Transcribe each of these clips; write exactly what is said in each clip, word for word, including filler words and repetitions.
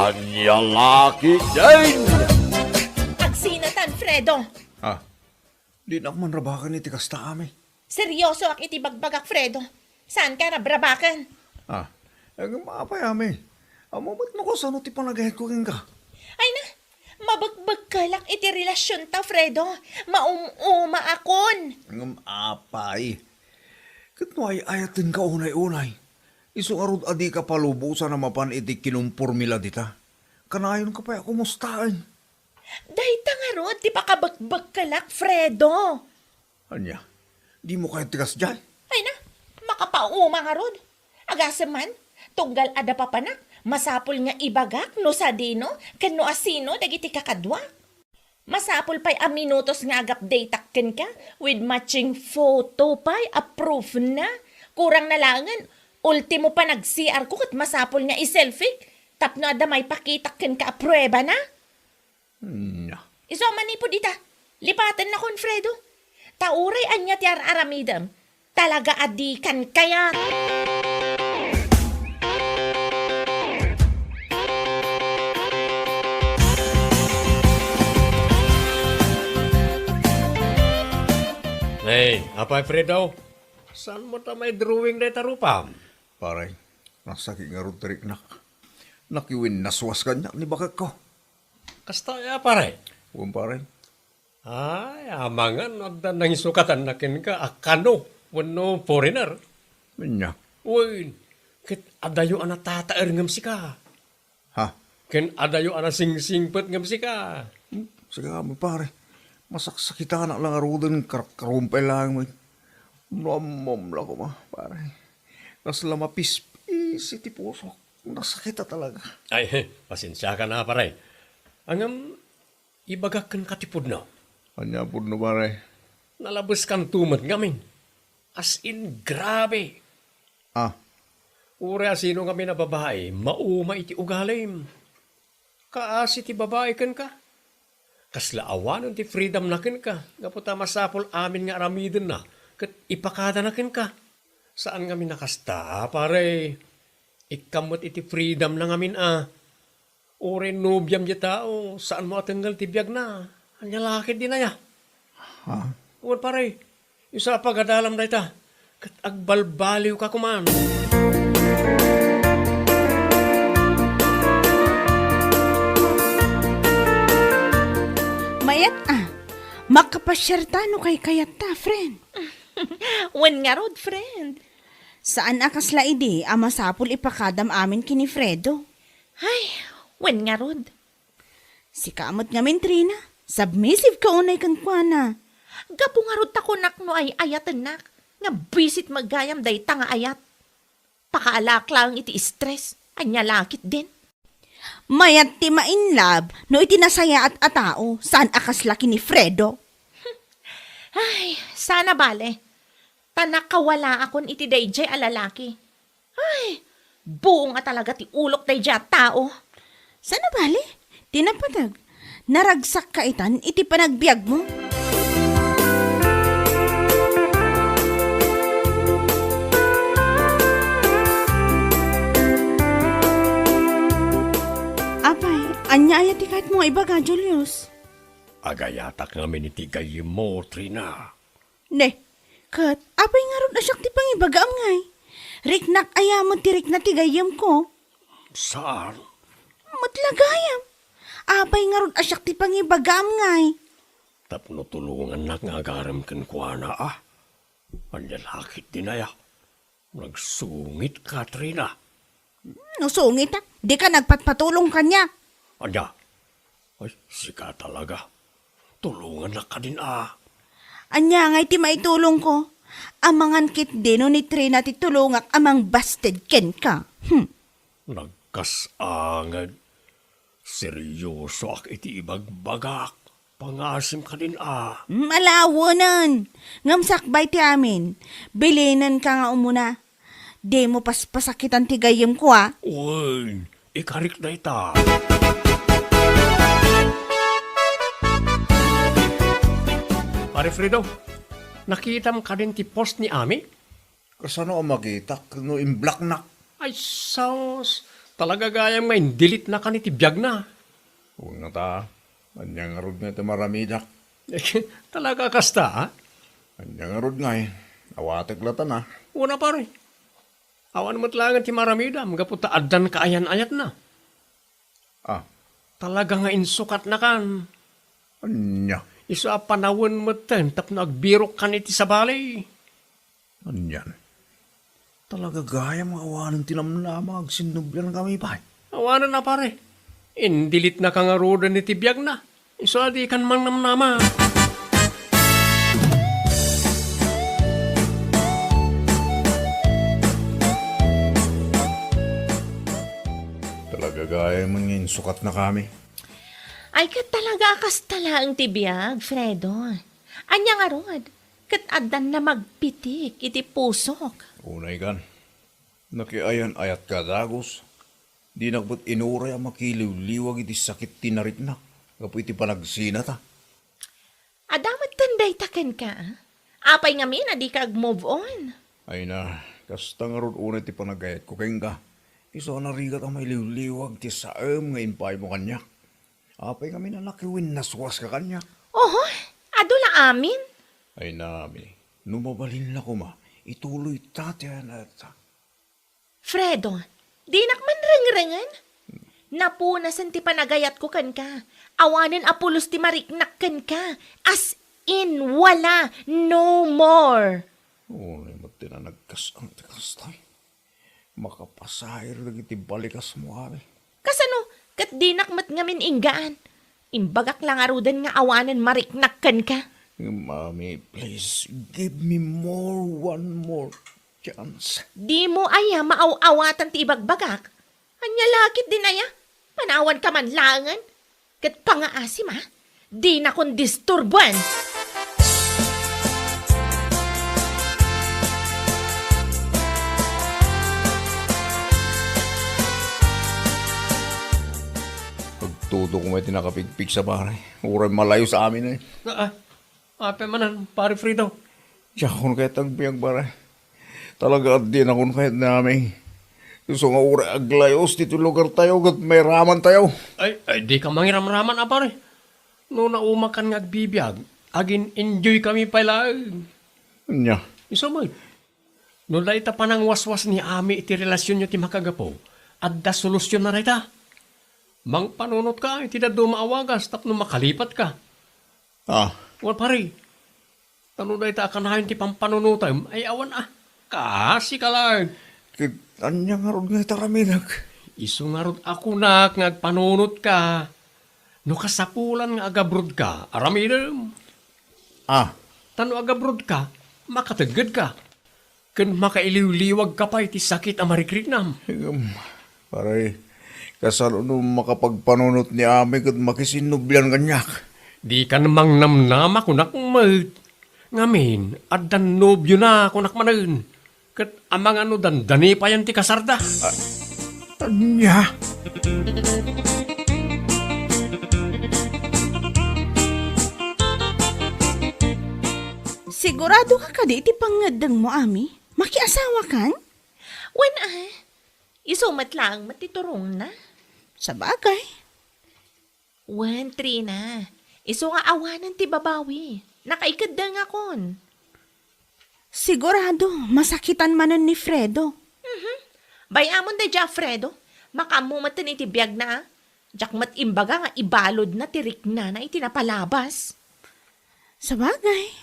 Ania la ketdin? Agsinatan, Fredo! Ah, dinak man rabaken iti kasta, Ami. Seriosoak iti bagbagak, Fredo. Saanka rabrabaken. Ah, ngem apay, Ami? Ammom met no kasano ti panagayatko kenka? Ay na, mabekbekkelak iti relasionta, Fredo. Maum-umaakon. Ngem apay? Ket no ay-ayatenka unay-unay, isu ngarud a dika palubosan a mapan iti kinumpormila dita. Kanayonka pay a kumustaen. Dayta ngarud ti pakabekbekkelak, Fredo. Ania? Dimo kayat ti kasdiay? Ay na, makapauma ngarud. Agasem man, tunggal adda papanak, masapul nga ibagak no sadino ken no asino dagiti kakaduak. Masapul pay a minutos nga agupdateak kenka with matching photo pay a proof na. Kurang na laengen, ultimo panag-C R ko ket masapul nga i-selfie tapno adda maipakitak kenka a prueba na. Nya. Isu a manipud ita, lipatennakon, Fredo. Ta uray ania ti ar-aramidem, talaga a dikan kayat. Hey, apay Fredo? Saan mo ta may drawing dayta rupam? Pare, nasakit ngarud ti riknak. Nakiwinnaswas kaniak ni bakekko. Kasta aya, pare? Wen, pare. Ay, amangan no adda nangisukatanna kenka a kano wenno foreigner. Ania? Wen, ket adayo a natataer ngem sika. Ha? Ken adayo a nasingsingpet ngem sika. Hmm, sika, pare. Masaksakitanak la ngaruden, karkarumpay laeng met. Nammom la koma, pare. Kasla mapispis iti pusok. Nasakit a talaga. Ay, pasensiaka na, pare. Ngem, ibagak kenka ti pudno. Ania pudno, pare? Nalabeskanto met ngamin. As in, grabe. Ah. Uray a sino ngamin a babai, mauma iti ugalim. Kaasi ti babai kenka. Kasla awanen ti freedom-na kenka, gapu ta masapul amin nga aramidenna ket ipakadana kenka. Saan ngamin a kasta, pare. Ikkam met iti freedom-na ngamin a. Uray nobiam diay tao, saanmo a tengngel ti biagna. Ania la ketdin aya? Ha? Wen, pare, isu a pagadalam dayta, ket agbalbaliwka koman. Mayat a, makapasiarta no kaykayatta, friend. Wen ngarud, friend. Saan a kasla idi a masapul ipakadam amin ken ni Fredo. Ay, wen ngarud. Sika met ngamin, Trina, submissive ka unay kenkuana. Gapu ngarud ta kunak no ay-ayatennak, nga bisit met gayam dayta nga ayat. Pakaalaak laeng iti stress, ania la ketdin. Mayat ti ma-in love no iti nasayaat a tao, saan a kasla ken ni Fredo. Ay, saan a bale. Ta nakawalaakon iti daydiay a lalaki. Ay, buong a talaga ti ulok daydiay a tao. Saan a bale? Ti napateg, naragsakka itan iti panagbiagmo. Apay, ania aya ti kayatmo nga ibaga, Julius? Agayatak ngamin iti gayyemmo, Trina. Ne, ket apay ngarud a siak ti pangibagaam ngay? Riknak aya met ti rikna ti gayyemko? Saan? Met la gayam. Apay ngarud a siak ti pangibagaam ngay? Tapno tulongannak nga agarem kenkuana a. Ania la ketdin aya? Nagsungit, Katrina. No sungit, a, dika nagpatpatulong kaniak. Ania? Ay, sika talaga. Tulongannak kadin a. Ania ngay ti maitulongko? Amangan ketdi no ni Trina ti tulongak a mangbasted kenka. Hmm. Nagkasangad. Seriosoak iti ibagbagak. Pangasim kadin a. Malawenen. Ngem sakbay ti amin. Bilinenka nga umuna. Dimo paspasakitan ti gayyemko, a. Wen, ikarik dayta. Pare Fredo, nakitam kadin ti post ni Ami? Kasano a makitak no imblocknak? Ay, sus! Talaga gayam nga indelete-na kan iti biagna. Wen ngata, ania ngarud nga iti maramidak? Talaga kasta, a? Ania ngarud ngay, awatek latta, a? Wen a, pare. Awan met laeng ti maramidam gapu ta addan kaayan-ayatna. Ah. Talaga nga insukatnakan. Ania? Isu a panawen metten tapno agbirokkan iti sabali. Anian? Talaga gayam nga awanen ti namnama nga agsinnubliankami pay. Awanen a, pare. Indelete-naka ngaruden iti biagna. Isu a dikan mangnamnama. Talaga gayam nga insukatnakami. Ay, ket talaga a kasta laeng ti biag, Fredo. Ania ngarud? Ket addan namagpitik iti pusok. Unay kan. Nakiayan-ayatka a dagus. Dinak met inuray a makiliwliwag iti sakit ti nariknak gapu iti panagsinata. Adda metten dayta kenka, a? Apay ngamin a dika ag-move on? Ay na, kasta ngarud unay ti panagayatko kenka. Isu a narigat a mailiwliwag ti saem nga impaymo kaniak. Apay ngamin a nakiwinnaswaska kaniak? Oho, adu la amin. Ay nami, no mabalinla koma, ituloyta ti ayan-ayatta. Fredo, dinak man rengrengen. Napunasen ti panagayatko kenka. Awanen a pulos ti mariknak kenka. As in, wala. No more. Unay met ti nanagkas-ang ti kastay. Makapasair dagiti balikasmo, Ami. Kasano? Ket dinak met ngamin inggaan. Imbagak la ngaruden nga awanen mariknak kenka. Mami, please, give me more, one more chance. Dimo aya maaw-awatan ti ibagbagak? Ania la ketdin aya? Panawanka man laengen. Ket pangaasim, a? Dinakon disturboen. Agtudok met ti nakapigpigsa, pare. Uray malayos amin, e. Ah, ah. Apay manen, Pare Fredo? Diakon kayat agbiag, pare. Talaga a dinakon kayat ni Ami. Isu nga uray aglayos ditoy lugartayo ket mairamantayo. Ay, ay, dika mangiramraman a, pare. No naumakan nga agbibiag, agin-enjoykami pay laeng. Ania? Isu met. No dayta panangwaswas ni Ami iti relasionyo ti makagapu, adda solusionna dayta. Mangpanunotka iti dadduma a wagas tapno makalipatka. Ah. Wen, pare, ta no dayta a kanayon ti pampanunotem, ay awan a. Kaasika laeng. Ket ania ngarud nga iti aramidek? Isu ngarud a kunak nga agpanunotka. No kasapulan nga agabrodka, aramidem. Ah. Ta no agabrodka, makateggedka. Ken makailiwliwagka pay ti sakit a marikriknam. Ngem, pare, kasano no makapagpanunot ni Ami ket makisinnublian kaniak? Dikan mangnamnama, kunak met. Ngamin, addan nobiona, kunak manen. Ket amangan no dandani payen ti kasarda. Ah, ania? Siguradoka kadi iti pangngeddengmo, Ami? Makiasawakan? Wen a, isu met laeng met ti turongna. Sabagay. Wen, Trina, isu nga awanen ti babawi. Nakaikeddengakon. Sigurado, masakitan manen ni Fredo. Mhm. Bay-amon daydiay a Fredo, makaammo metten iti biagna, a? Diak met imbaga nga ibaludna ti riknana iti napalabas. Sabagay,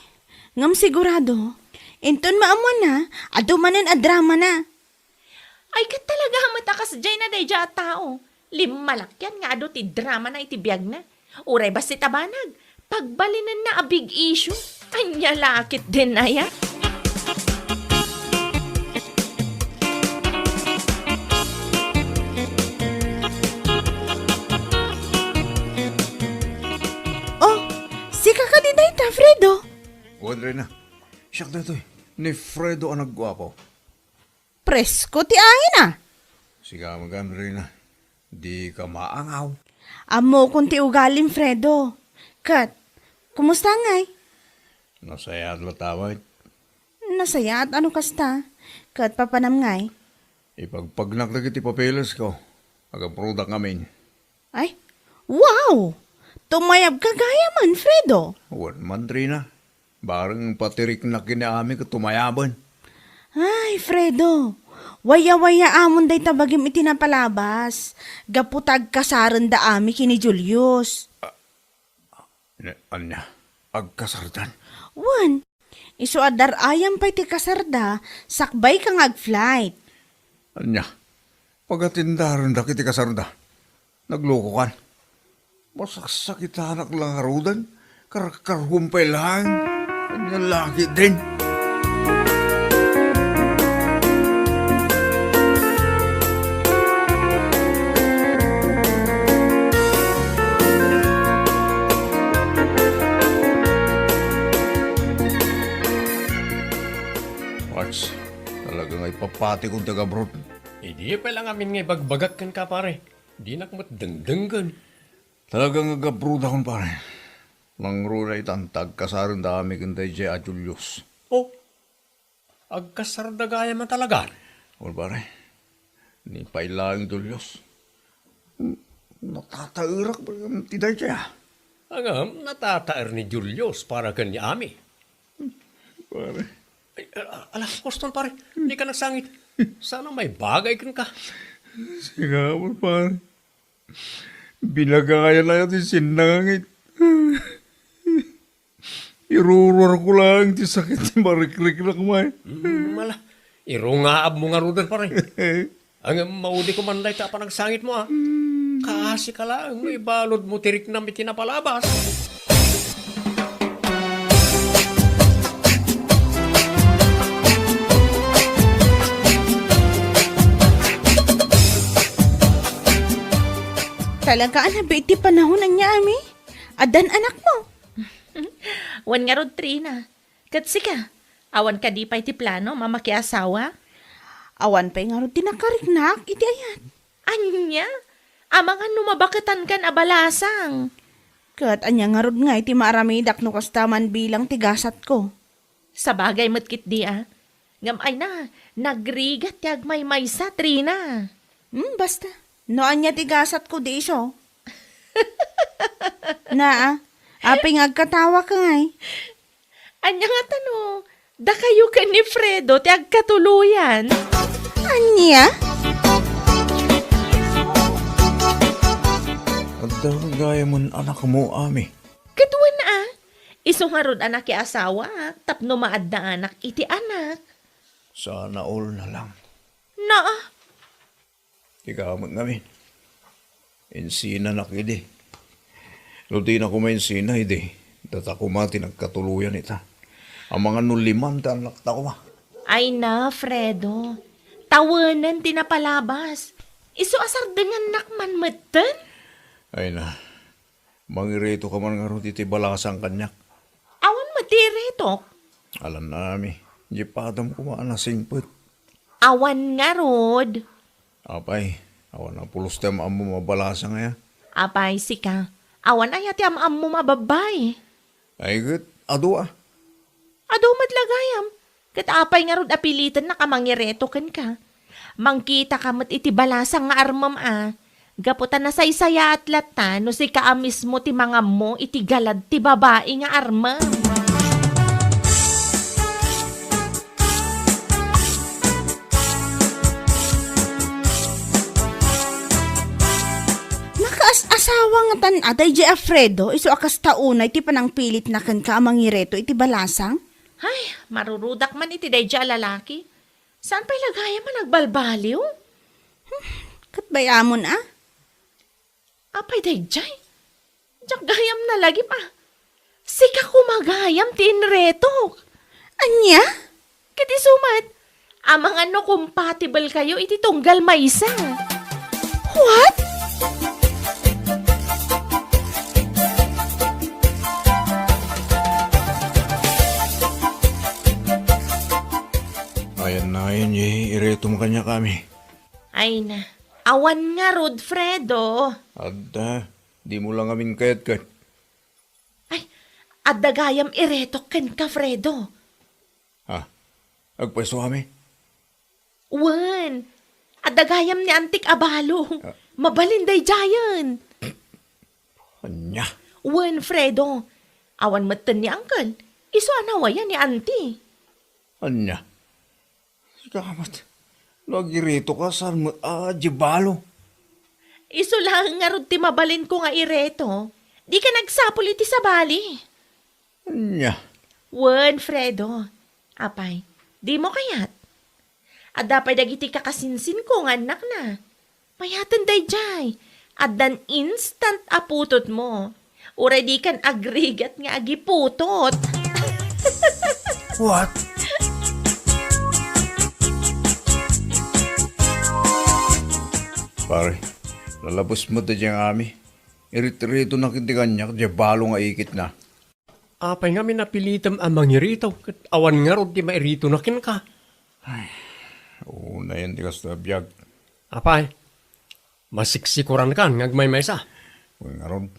ngem sigurado, inton maammoanna, adu manen a dramana. Ay, ket talaga met a kasdiayna daydiay a tao. Limmalakian nga adu ti dramana iti biagna. Uray bassit a banag, pagbalinenna a big issue. Ania la ketdin aya? Oh, sika kadi dayta, Fredo? Wen, Reyna. Siak daytoy. Ni Fredo a nagguapo. Presko ti ayin, a. Sika met, Reyna. Dika maangaw. Ammokon ti ugalim, Fredo. Ket, kumusta ngay? Nasayaat latta met. Nasayaat a no kasta. Ket papanam ngay? Ipagpagnak dagiti papeles ko. Agaprudak ngamin. Ay, wow! Tumayabka gayamen, Fredo. Wen man, Trina. Bareng patiriknak ken ni Ami ket tumayaben. Ay, Fredo, waya-waya amon dayta bagim iti napalabas. Gapu ta agkasarenda Ami ken ni Julius. Ne, ania? Agkasardan? Wen, isu a dar-ayam pay ti kasarda, sakbayka nga ag-flight. Ania? Pagatindarendak iti kasarda? Naglokokan? Masaksakitanak la ngaruden, karkarhuam pay laeng. Ania la ketdin? Wats, talaga nga ipapatikon ti agabroad. Idi pay la ngamin nga ibagbagak kenka, pare. Dinak met dengdenggen. Talaga nga agabrodakon, pare. Nangruna itan ta agkasarenda Ami ken daydiay a Julius. Oh, agkasarda gayam a talagan? Wen, pare. Ni pay laeng Julius. Natataerak ti daydiay, a. Ngem, natataer ni Julius para ken ni Ami. Pare. Ay, a-, ala, Koston, pare. Dika nagsangit. Sana may bagay kenka. Sige, pare. Binagayan aya ti sinnangangit. Iruruarko laeng ti sakit ti marikriknak, may. Mm, ala. Irungaabmo ngaruden, pare. Ngem maudi koma dayta a panagsangitmo, a. Kaasika laeng no ibaludmo ti riknam iti napalabas. Talaga a nabiit ti panahon, ania, Ami? Addan anakmo? Wen ngarud, Trina. Ket sika, awan kadi pay ti planom a makiasawa? Awan pay ngarud ti nakariknak iti ayat. Ania? Amangan no mabaketankan a balasang. Ket ania ngarud ngay ti maaramidak no kasta man bilang ti gasatko? Sabagay met ketdi, a. Ngem ay na, nagrigat ti agmaymaysa, Trina. Hmm, basta. No ania ti gasatko, di isu. Na, a. Apay nga agkatawaka ngay? Ania ngata no dakayo ken ni Fredo ti agkatuloyan? Ania? Adda gayamen anakmo, Ami? Ket wen, a. Isu ngarud a nakiasawaak tapno maadda anak iti anak. Sana all na lang. Naa. Ikaw met ngamin. Insinanak idi. No dina koma insina idi, data koma ti nagkatuloyan ita. Amangan no liman ti annakta koma. Ay na, Fredo. Tawenen ti napalabas. Isu a sardengannak man metten? Ay na. Mangireto ka man ngarud iti balasang kaniak. Awan met ti iretok. Alan, Ami, di padam koma a nasingpet. Awan ngarud. Apay, awan a pulos ti am-ammom a balasang aya? Apay, sika, awan aya ti am-ammom a babbai? Ay, ket adu, a. Adu met la gayam. Ket apay ngarud a pilitennak a mangireto kenka? Mangkitaka met iti balasang nga armem, a. Gapu ta nasaysayaat latta no sika a mismo ti mangammo iti galad ti babai nga armem. Nakaas-asawa ngatan a daydiay a Fredo, isu a kasta unay ti panangpilitna kenka a mangireto iti balasang? Ay, marurudak man iti daydiay a lalaki. Saan pay la gayam a nagbalbaliw? Hmm, ket bay-amon, a? Apay daydiay? Diak gayam nalagip, a. Sika koma gayam ti inretok. Ania? Ket isu met, amangan no compatible kayo iti tunggal maysa. What? Ayan na, ayan, ye, iretom kaniak, Ami. Ay na, awan ngarud, Fredo. Adda, dimo la ngamin kayat ket. Ay, adda gayam iretok kenka, Fredo. Ha? Agpayso, Ami? Wen, Adda gayam ni Antik a balo. Ah. Mabalin daydiayen. Ania? Wen, Fredo. Awan metten ni Uncle. Isu a nawayan ni Auntie. Ania? Sika met, no agiritoka, saan met a di balo? Isu laeng ngarud ti mabalinko nga ireto. Dika nagsapul iti sabali. Ania? Wen, Fredo. Apay, dimo kayat? Adda pay dagiti kakasinsinko nga annakna. Mayaten daydiay. Addan instant a putotmo. Uray dikan agrigat nga agiputot. What? Pare, lalabes met daydiay nga ami. Irit-iritonak iti kaniak, diay balo nga ikitna. Apay ngamin a pilitem a mangirito, ket awan ngarud ti mairito na kenka? Ay, unayen ti kasta a biag. Apay, masiksikurankan nga agmaymaysa? Wen ngarud,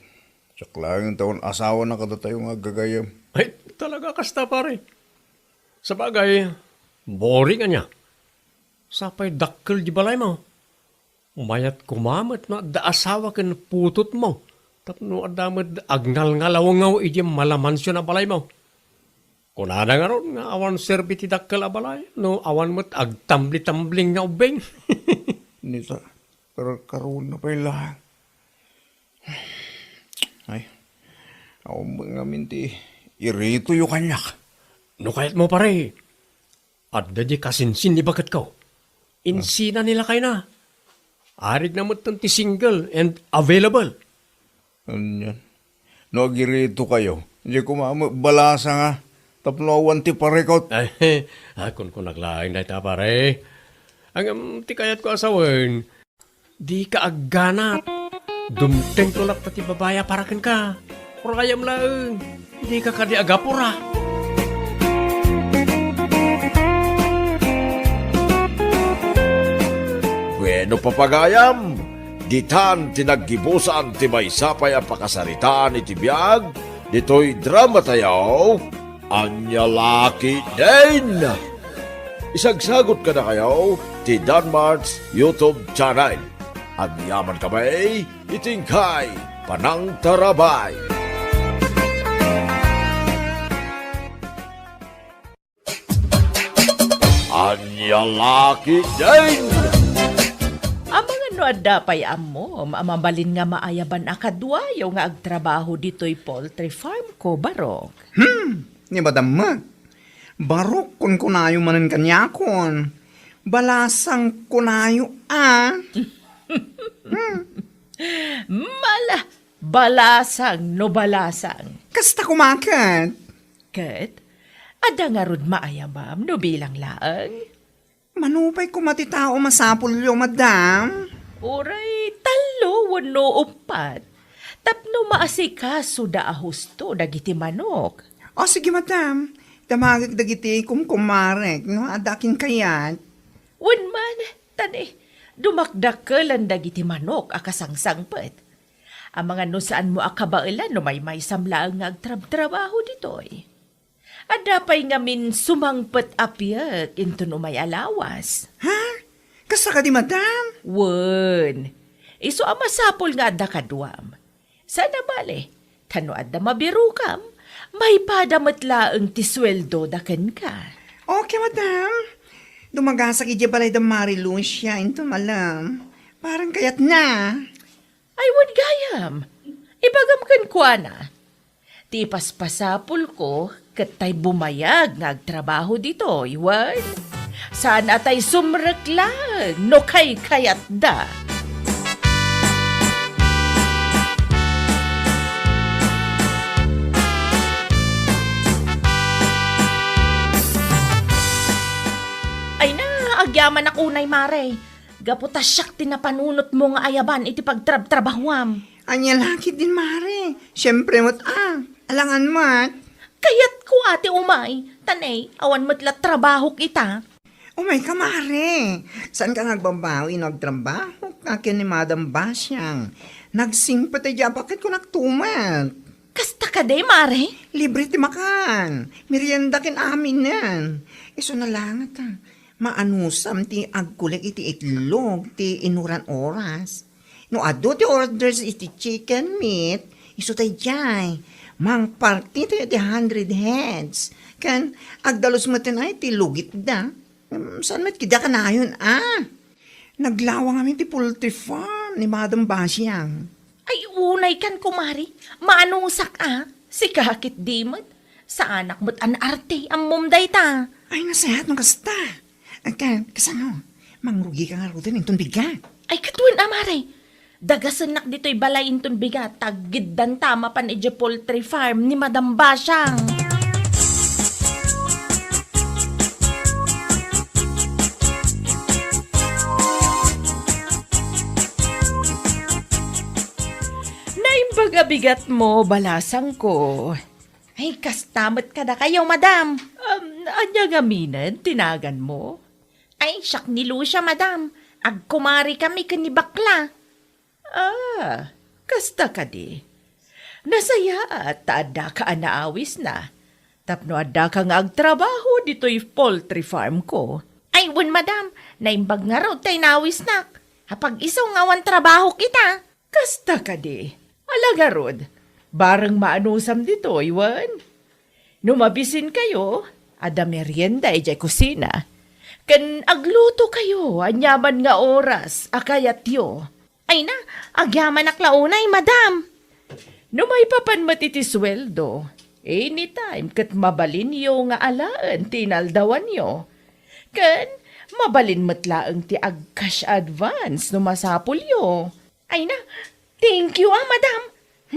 siak laeng ti awan asawa na kadatayo nga aggagayem. Ay, talaga kasta, pare. Sabagay, boring ania. Sapay dakkel di balaymo. Mayat koma met no adda asawa ken putotmo, tapno adda met agngalngalawngaw idiay malamansion a balaymo. Kunada ngarud nga awan serbi ti dakkel a balay no awan met agtambli-tambling nga ubbing. Nita, karkaruenna pay laeng. Ay, awan met ngamin ti iritoyo kaniak. No kayatmo, pare, adda di kasinsin ni baketko. Insina ni lakayna. Arigna metten ti single and available. Anian? No agiritokayo, diay koma met balasang a tapno awan ti parikut. Ay, ah, kunkunak laeng dayta, pare. Ngem ti kayatko a sawen, dika agganat. Dumtengko latta ti babai a para kenka. Urayam laeng. Dika kadi agapura. Bueno, papagayam, ditan ti naggibusan ti maysa pay a pakasaritaan iti biag ditoy dramatayo. Ania la ketdin? Isagsagut kadakayo ti Danmart's YouTube channel. Agyaman kami iti inkay panangtarabay. Ania la ketdin? Amangan no adda pay ammom a mabalin nga maayaban a kaduayo nga agtrabaho ditoy poultry farm ko, Barok? Hmm, ni Madam met. Barok kunkunayo manen kaniakon. Balasang kunayo a. Hmm. Mala, balasang no balasang. Kasta koma ket. Ket, adda ngarud maayabam no bilang laeng? Mano pay koma ti tao masapulyo, madam? Uray tallo wenno uppat. Tapno maasikasoda a husto dagiti manok. O, sige, madam. Damagek dagiti kumkumarek, no? Adda kin kayat. Wen man, tani, dumakdakelan dagiti manok a kasangsangpet. Amangan no saanmo a kabaelan no maymaysam laeng nga agtrabtrabaho ditoy. Adda pay ngamin sumangpet a piek inton umay a lawas. Ha? Kasta kadi, madam? Wen, isu a masapul nga adda kaduam. Saan a bale, ta no adda mabirokam, maipada met laeng ti sueldoda kenka. Okay, madam. Dumagasak idiay balay da Mari Lucia inton malem. Parang kayatna. Ay, wen gayam. Ibagam kenkuana. Ti ipaspasapulko ket tay bumayag nga agtrabaho ditoy, wen? Saan a tay sumrek laeng no kaykayatda. Ay na, agyamanak unay, Mare. Gapu ta siak ti napanunotmo nga ayaban iti pagtrabtrabahuam. Ania la ketdin, Mare? Siempre met a. Alangan met. Kayatko a ti umay. Tanay, awan met la trabahok ita. Umayka, Mare. Saanka nga agbabawi no agtrabahok ken ni Madam Basiang? Nagsingpet idiay baketko naktumet. Kasta kadi, Mare? Libre ti makan. Merienda ken aminen. Isu na langet a. Maanusam ti agkulik iti itlog ti inuran oras. No adu ti orders iti chicken meat, isu daydiay, mangparti tayo ti hundred heads. Ken agdalus met ay ti lugitda. Mm, saan met kida kanayon, ah? Naglawang amin ti poultry farm ni Madam Basiang. Ay, unay kan, kumare. Maanusak, ah. Sika ket di met. Saanak met a naarte, ammom dayta. Ay, nasayaat no kasta. Agka, kasano? Mangrugi ka ngaruden inton bigat. Ay, ket wen a, mare. Dagasennak ditoy balay inton bigat, ta aggiddanta a mapan idiay poultry farm ni Madam Basiang. Naimbag a bigatmo, balasangko. Ay, kasta met kadakayo, madam. Um, ania ngamin ti naganmo? Ay, siak ni Lucia, madam. Agkumarikami ken ni Bakla. Ah, kasta kadi. Nasayaat ta addaka a naawisna. Tapno addaka nga agtrabaho ditoy poultry farm ko. Ay, wen, madam. Naimbag ngarud ta inawisnak. Apag-isu nga awan trabahok ita. Kasta kadi. Ala ngarud, bareng maanusam ditoy, wen? No mabisinkayo, adda merienda idiay kusina. Ken aglutokayo aniaman nga oras a kayatyo. Ay na, agyamanak la unay, madam. No maipapan met iti sueldo, anytime ket mabalinyo nga alaen ti inaldawanyo. Ken mabalin met laeng ti ag-cash advance no masapulyo. Ay na, thank you, ah, madam.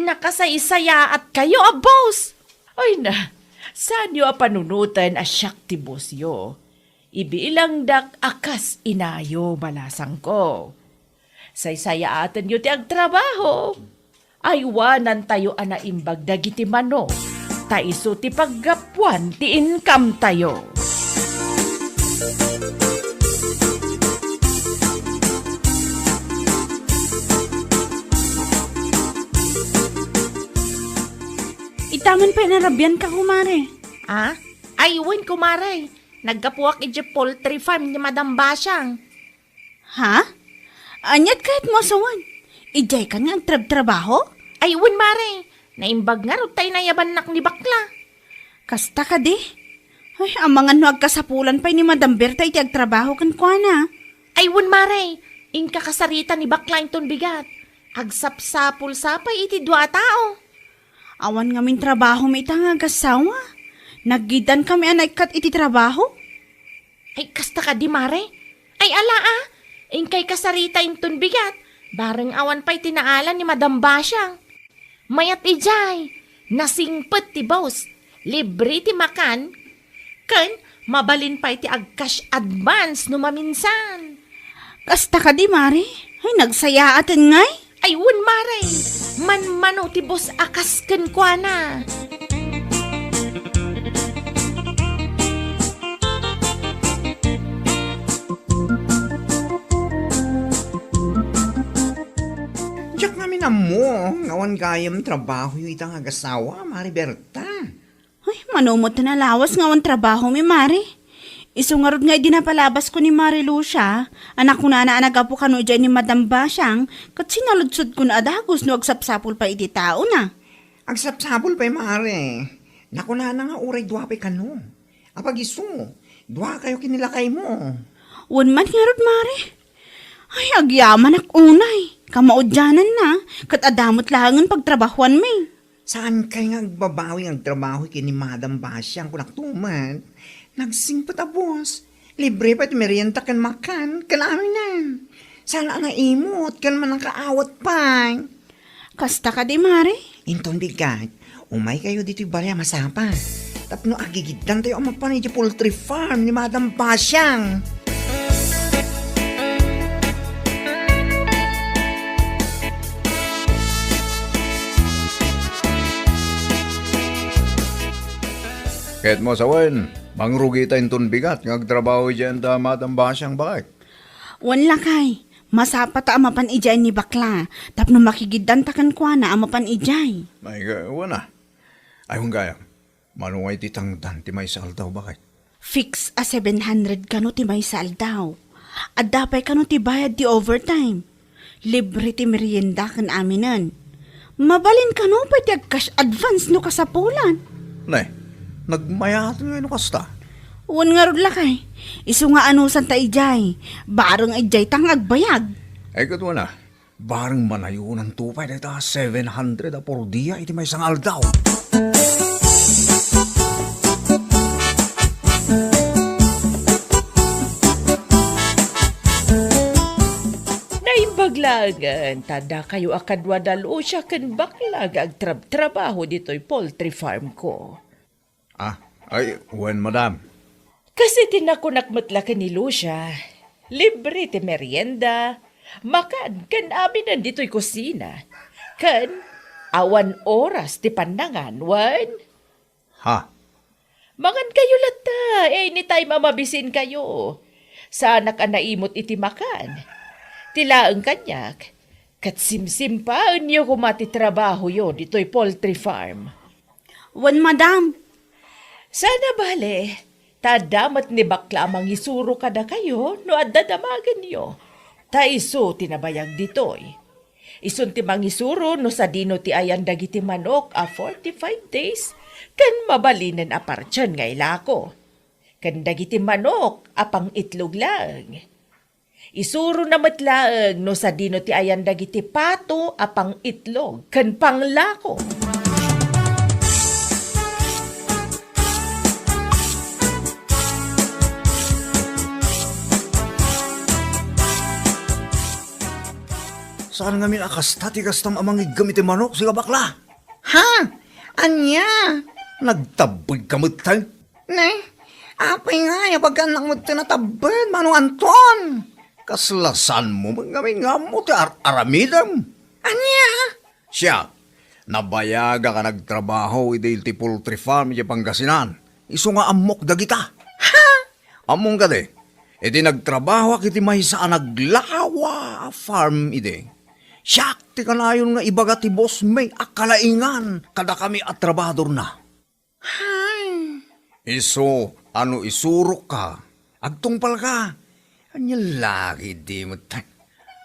Nakasaysayaatkayo a boss. Ay na, saanyo a panunoten a siak ti bossyo. Ibilangdak a kas inayo, balasangko. Saysayaatenyo ti agtrabaho. Aywanantayo a naimbag dagiti manok, ta isu ti paggapuan ti income tayo. Itaman pay narabian ka, kumare. Ah? Ay, wen, kumare. Naggapuak idiay poultry farm ni Madam Basiang. Ha? Aniat kayatmo a sawen? Idiay kan nga agtrabtrabaho? Ay, wen, mare. Naimbag ngarud ta inayabannak ni Bakla. Kasta kadi? Ay, amangan no agkasapulan pay ni Madam Berta iti agtrabaho kenkuana. Ay, wen, mare. Inka kasarita ni Bakla inton bigat. Agsapsapul sa pay iti dua a tao. Awan ngamin trabaho mi ita nga agasawa. Naggidan kami a naikkat iti trabaho. Ay, kasta kadi, mare? Ay, ala, ah. Inkay kasarita inton bigat. Bareng awan pay ti naala ni Madam Basiang. Mayat idiay. Nasingpet ti boss. Libre ti makan. Ken, mabalin pay ti ag-cash advance no maminsan. Kasta kadi, mare? Ay, nagsayaaten ngay? Ay, wen, mare. Manmano ti boss a kas kenkuana. Diak ngamin ammo nga awan gayam trabahoyo ita nga agasawa, Mare Berta. Ay, mano met ti nalawas nga awan trabaho mi, Mare. Isu ngarud nga idi napalabasko ni Mare Lucia, a nakunana a naggapu kano idiay ni Madam Basiang, ket sinaludsodkon a dagus no agsapsapul pay iti taona. Agsapsapul pay, Mare. Nakunana nga uray dua pay kano. Apag-isu, dua kayo ken ni lakaymo. Wen man ngarud, Mare. Ay, agyamanak unay. Kamaudiananna, ket adda met laengen pagtrabahuanmi. Saankay nga agbabawi nga agtrabaho ken ni Madam Basiang, kunak tumet. Nagsingpet a boss. Libre pay ti merienda ken makan, ken aminen. Saan a naimot, ken mannakaawat pay. Kasta kadi, Mare? Inton bigat, umay kayo ditoy balay a masapa. Tapno agigiddan tayo a mapan iti poultry farm ni Madam Basiang. Ket mo sawen, mangrugi ta inton bigat nga agtrabaho idiay anda Madam Basiang, bakit? Wen lakay, masapa ta a mapan idiay ni Bakla, tapno makigiddan ta kenkuana a mapan idiay. Ay, ga-, wen a. Ay, wen gayam. Mano nga iti tangdan ti maysa aldaw, bakit? Fix a seven hundred kano ti maysa aldaw. Adda pay kano ti bayad ti overtime. Libre ti merienda ken aminen. Mabalin kano pay ti ag-cash advance no kasapulan. Ne, nagmayaten ngay no kasta. Wen ngarud lakay, isu nga anusanta idiay, bareng idiay ta nga agbayag. Ay, ket wen a, bareng manayonanto pay dayta seven hundred a por dia iti maysa nga aldaw. Naimbag laengen ta dakayo a kadua da Lucia ken bakla nga agtrabtrabaho ditoy poultry farm ko. Ah, ay, wen, madam. Kas iti nakunak met la ken ni Lucia, libre ti merienda, makan ken aminen ditoy kusina, ken awan oras ti pannangan, wen? Ha? Mangan kayo latta, anytime a mabisin kayo. Saanak a naimot iti makan. Ti laeng kaniak, ket simsimpaenyo koma ti trabahoyo ditoy poultry farm. Wen, madam. Sana bale, ta adda met ni bakla a mangisuro kadakayo no adda damagenyo. Ta isu ti nabayag ditoy. Isun ti mangisuro no sadino ti ayan dagiti manok a forty-five days ken mabalinen a parten nga ilako. Ken dagiti manok a pang-itlog laeng. Isurona met laeng no sadino ti ayan dagiti pato a pang-itlog ken panglako. Saan ngamin a kasta ti kastam a mangiggem iti manok, sika bakla? Ha? Ania? Nagtabbeg ka met, tay? Ne? Apay nga, ya bagannak met ti natabbeg, Manong Anton? Kasla saanmo met ngamin nga ammo ti ar-aramidem? Ania? Siak, nabayagak a nagtrabaho idi iti poultry farm iti Pangasinan. Isu nga ammok dagita. Ha? Ammom kadi, idi nagtrabahoak iti maysa a naglawa a farm idi, siak ti kanayon nga ibaga ti boss mi a kalaingan kadakami a trabahadorna. Hay. Isu a no isurokka, agtungpalka. Ania la ketdi met?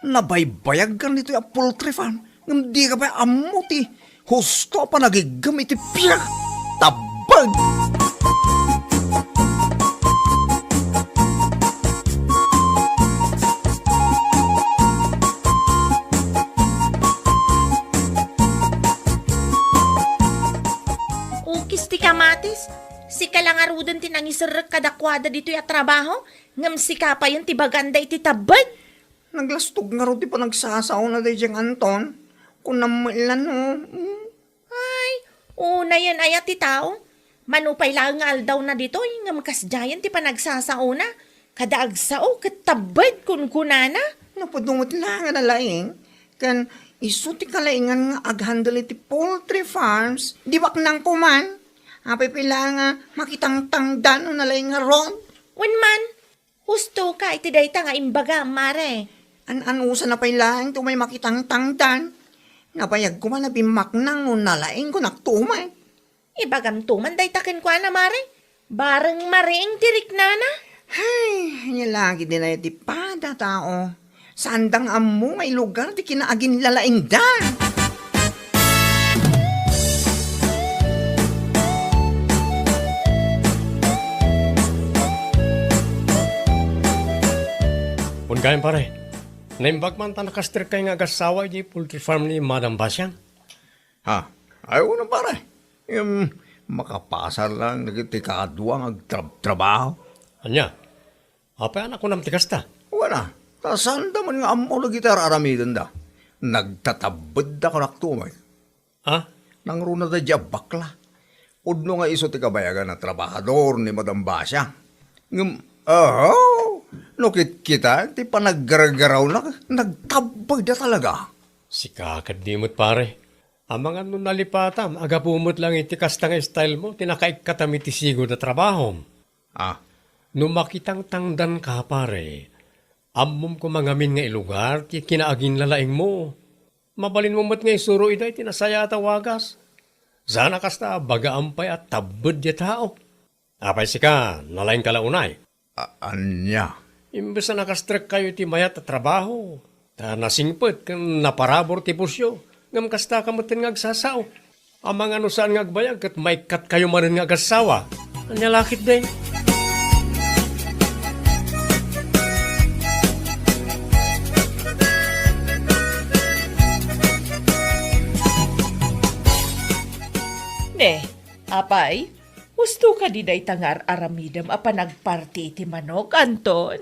Nabaybayagkan ditoy a poultry farm, ngem dika pay ammo ti husto a panagiggem iti pinakatabbeg. Ukis ti kamatis, sika la ngaruden ti nangiserrek kadakuada ditoy a trabaho, ngem sika payen ti baganda iti tabbeg. Naglastog ngarud ti panagsasaona daydiay nga Anton. Kunam met la no, mm. Ay, unayen aya ti tao? Mano pay laeng nga aldawna ditoy, ngem kasdiayen ti panagsasaona. Kada agsao ket tabbeg kunkunana. Napudno met la nga nalaing, ken isu ti kalaingan nga aghandle iti poultry farms, di baknang koman. Apay pay la nga makitangtangdan no nalaing ngarud? Wen man, husto ka iti dayta nga imbagam, mare. An-anusana pay laeng ti umay makitangtangdan. Nabayag koma a bimmaknang no nalaing ko naktuman. Ibagamto man dayta kenkuana, mare. Bareng mariing ti riknana. Hay, ania la ketdi aya ti pada tao. Saanda nga ammo nga ilugar ti kinaaginlalaingda. Wen gayam, pare. Naimbag man ta nakasterkay nga agassawa iti poultry farm ni Madam Basiang. Ha? Ay, wen, pare. Em, makapasar lang dagiti kadua nga agtrab-trabaho. Ania? Apay a nakunam ti kasta? Wen a, ta saanda man nga ammo dagiti ar-aramidenda. Nagtatabbedda kunakto met. Ha? Nangruna daydiay a bakla. Pudno nga isu ti kabayagan a trabahador ni Madam Basia. Ngem, aho, no kitkita ti panaggargarawna, nagtabbegda talaga. Sika ketdi met, pare. Amangan no nalipatam a gapu met lang iti kasta nga style mo ti nakaikkatam iti sigud a trabahom. Ah. No makitangtangdanka, pare, ammom koma ngamin nga ilugar ti kinaaginlalaingmo. Mabalinmo met nga isuro ida iti nasayaat a wagas. Saan a kasta a bagaam pay a tabbed ti tao. Apay sika, nalaingka la unay? A-, ania? Imbes a nakastrekkayo iti mayat a trabaho, ta nasingpet ken naparabur ti pusyo, ngem kasta ka metten nga agsasao. Amangan no saan nga agbayag ket maikkatkayo manen nga agassawa. Ania la ketdi? Ne, apay, husto kadi dayta nga ar-aramidem a panagparti iti manok, Anton?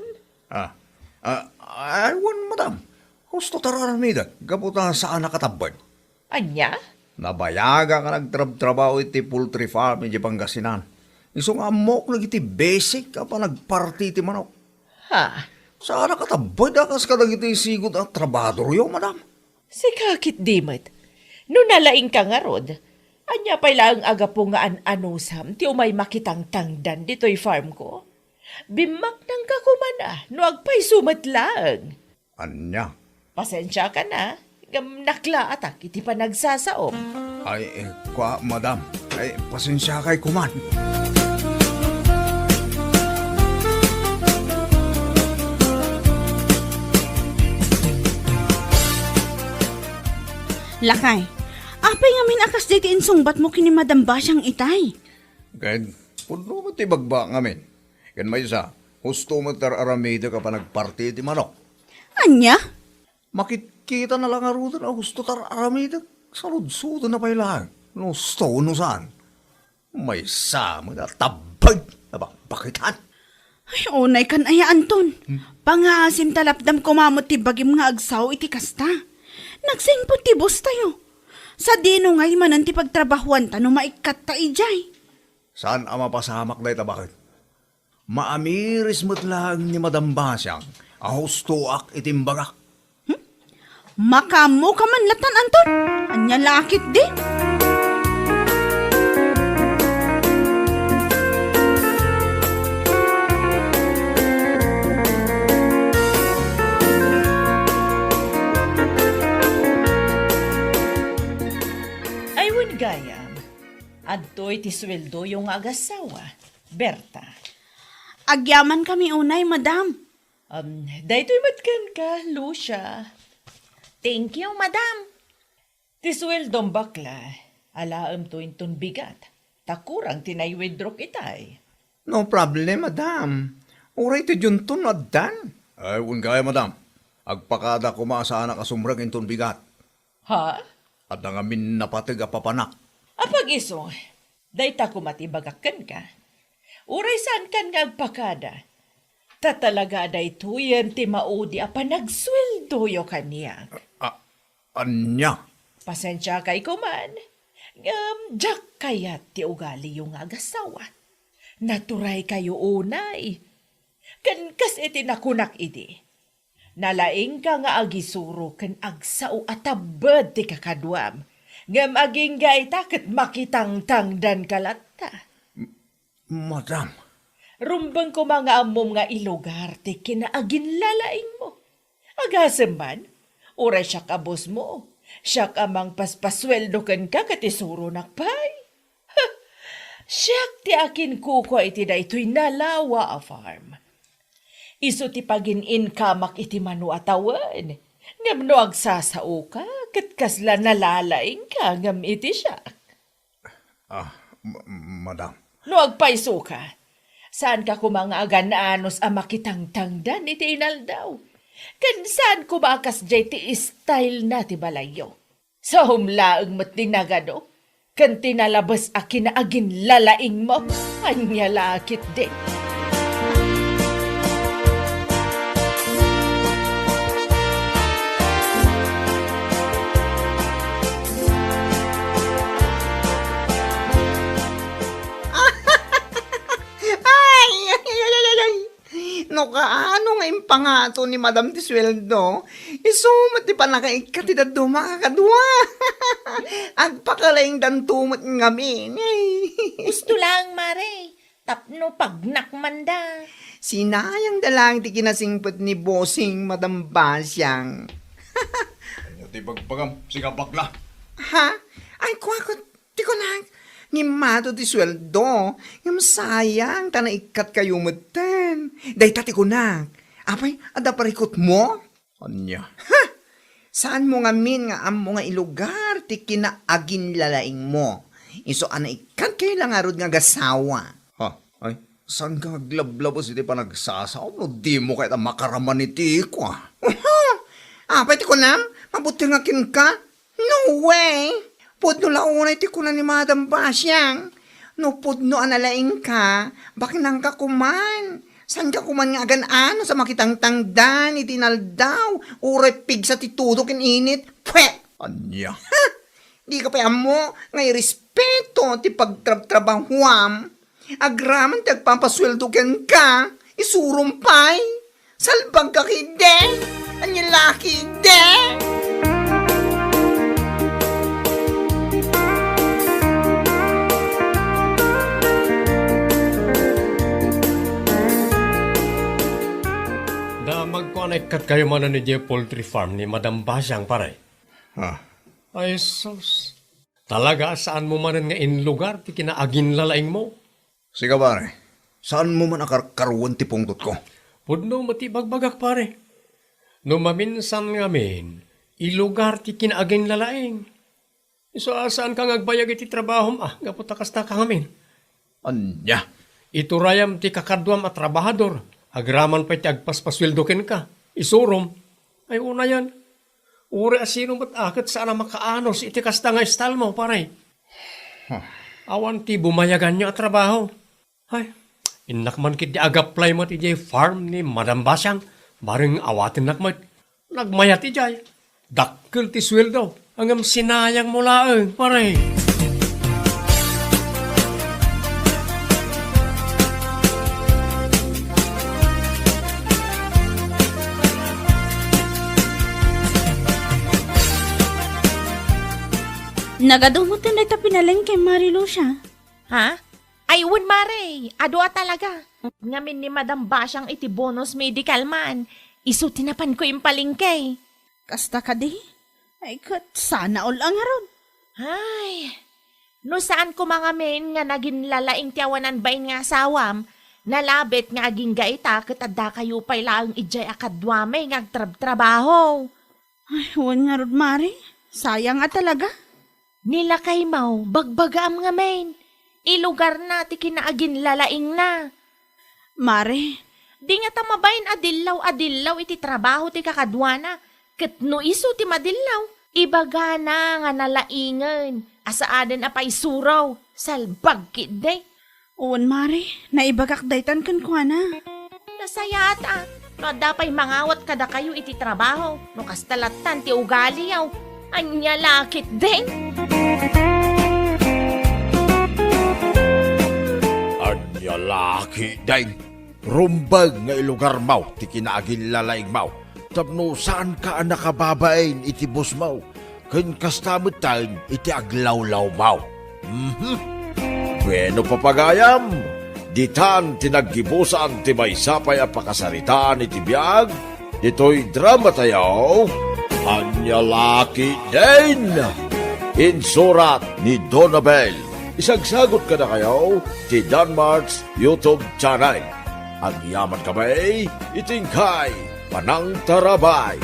Ah, ah, ay, wen, madam. Husto ta ar-aramidek, gapu ta saanak a tabbed. Ania? Nabayagak a nagtrabtrabaho iti poultry farm iti Pangasinan. Isu nga ammok dagiti basic a panagparti iti manok. Ha? Saanak a tabbed a kas kadagiti sigud a trabadoryo, madam. Sika ketdi met. No nalaingka ngarud, ania pay laeng a gapu nga an-anusam ti umay makitangtangdan ditoy farm ko? Bimmaknangka koma a no agpayso met laeng. Ania? Pasensiakan a, ngem naklaatak iti panagsasaom. Ay, eh, kua, madam. Ay, pasensiakay koman. Lakay, apay ngamin a kasdiay ti insungbatmo ken ni Madam Basiang itay? Ken, pudno met ti ibagbaak ngamin. Ken maysa, husto met ti ar-aramidek a panagparti iti manok. Ania? Makitkita na la ngaruden a husto ti ar-aramidek. Saludsodenna pay laeng no husto wenno saan. Maysa met a tabbed a bakbakitan. Ay, unay kan aya, Anton. Hmm? Pangaasim ta lapdam koma met ti bagim nga agsao iti kasta. Nagsingpet ti boss tayo. Sadino ngay manen ti pagtrabahuanta no maikkatta idiay? Saan a mapasamak dayta baket? Maamiris met laeng ni Madam Basiang a hustoak iti imbagak. Hmm? Makaammoka man latan, Anton? Ania la ketdi? Ay, wen gayam, adtoy ti sueldoyo nga agassawa, Berta. Agyamankami unay, madam. Um, daytoy met kenka, Lucia. Thank you, madam. Ti sueldom, bakla, alaemto inton bigat, ta kurang ti nai-withdrawk itay. No problem, madam. Uray ti dionto no addan. Ay, wen gayam, madam. Agpakada koma a saanak a sumrek inton bigat. Ha? Adda ngamin napateg a papanak. Apag-isu, dayta koma ti ibagak kenka. Uray saankan nga agpakada. Ta talaga a daytoyen ti maudi a panagsueldoyo kaniak. A-, ania? Pasensiakay koman, ngem diak kayat ti ugaliyo nga agassawa. Naturaykayo unay. Ken kas iti nakunak idi, nalaingka nga agisuro ken agsao a tabbed ti kakaduam, ngem agingga ita ket makitangtangdanka latta. Madam. Rumbeng koma nga ammom nga ilugar ti kinaaginlalaingmo. Agasem man, uray siak a bossmo, siak a mangpaspasueldo kenka ket isuronak pay. Siak ti akinkukua iti daytoy nalawa a farm. Isu ti pagin-inkamak iti mano a tawen. Ngem no agsasaoka, ket kasla nalalaingka ngem iti siak. Ah, ma-, madam. No agpaysoka, saanka koma nga agan-anos a makitangtangdan iti inaldaw. Ken saan koma a kasdiay ti style na ti balayyo. Saom laeng met ti nagado, ken ti nalabes a kinaaginlalaingmo. Ania la ketdi? Ay, ay, ay, ay, ay, ay. No kaano nga impangato ni Madam ti sueldo, isu met ti pannakaikkat ti dadduma a kakadua. Agpakalaingdanto met ngamin. Ay. Husto laeng, Mare, tapno pagnak manda. Sinayangda laeng ti kinasingpet ni Bossing, Madam Basiang. Ania ti bagbagam, sika bakla? Ha? Ay, kuakot, ti kunak, Ngimmado ti sueldo, ngem sayang ta naikkat kayo metten. Dayta ti kunak, apay, adda parikutmo? Ania? Ha! Saanmo ngamin nga ammo nga ilugar ti kinaaginlalaingmo? Isu a naikkat kayo la ngarud nga agasawa. Ha? Ay, saan ka aglablabas iti panagsasaom no dimo kayat a makaraman iti ikua? Uha! Apay ti kunam? Mabuting nga kenka? No way! Pudno la unay ti kuna ni Madam Basiang. No pudno a nalaingka, baknangka koman. Saanka koman nga agan-anos a makitangtangdan iti inaldaw, uray pigsa ti tudo ken init. Pwe! Ania? Ha! Dika pay ammo nga irespeto ti pagtrabtrabahuam. Agraman ti agpapasueldo kenka, isurom pay. Salbagka ketdi! Ania la ketdi! Damagko a naikkat kayo manen idiay poultry farm ni Madam Basiang, pare. Ha? Ay, sus. Talaga a saanmo manen nga inlugar ti kinaaginlalaingmo? Sika, pare, saanmo man a karkaruen ti pungtotko? Pudno met ti ibagbagak, pare. No maminsan ngamin, ilugar ti kinaaginlalaing. Isu a saanka nga agbayag iti trabahom a gapu ta kastaka ngamin. Ania? Iturayam ti kakaduam a trabahador, agraman pay ti agpaspasueldo kenka. Isurom. Ay, unayan. Uray a sino met a ket saan a makaanos iti kasta nga istalmo, pare. Huh. Awan ti bumayaganyo a trabaho. Ay, innak man ketdi ag-apply met idiay farm ni Madam Basiang, bareng awatennak met. Nagmayat idiay. Dakkel ti sueldo, ngem sinayangmo laeng, pare. Nagadu metten dayta pinalengke, Mari Lucia. Ha? Ay, wen, mare, adu a talaga. Ngamin ni Madam Basiang iti bonus medical man, isu ti napanko impalengke. Kasta kadi? Ay, ket sana all a ngarud. Ay, no saan koma ngamin nga naginlalaing ti awanan bain nga asawam, nalabit nga agingga ita ket addakayo pay laeng idiay a kaduami nga agtrabtrabaho. Ay, wen ngarud, Mari. Sayang a talaga. Ni lakaymo, bagbagaam ngamin. Ilugarna ti kinaaginlalaingna. Mari. Di ngata mabain a dillaw a dillaw iti trabaho ti kakaduana, ket no isu ti madillaw, ibagana nga nalaingen a saanen a paisuro, salbag ketdi. Wen, Mari, naibagak daytan kenkuana. Nasayaat a, no adda pay mangawat kadakayo iti trabaho, no kasta lattan ti ugaliyo. Ania la ketdin? Ania la ketdin? Rumbeng nga ilugarmo ti kinaaginlalaingmo tapno saanka a nakababain iti bosmo ken kasta metten iti aglawlawmo. Mhm. Bueno, papagayam, ditan ti naggibusan ti maysa pay a pakasaritaan iti biag ditoy dramatayo, Ania la ketdin! Insurat ni Donabel. Isagsagot kadakayo ti Danmart's YouTube channel. Agyaman kami iti inkay panangtarabay.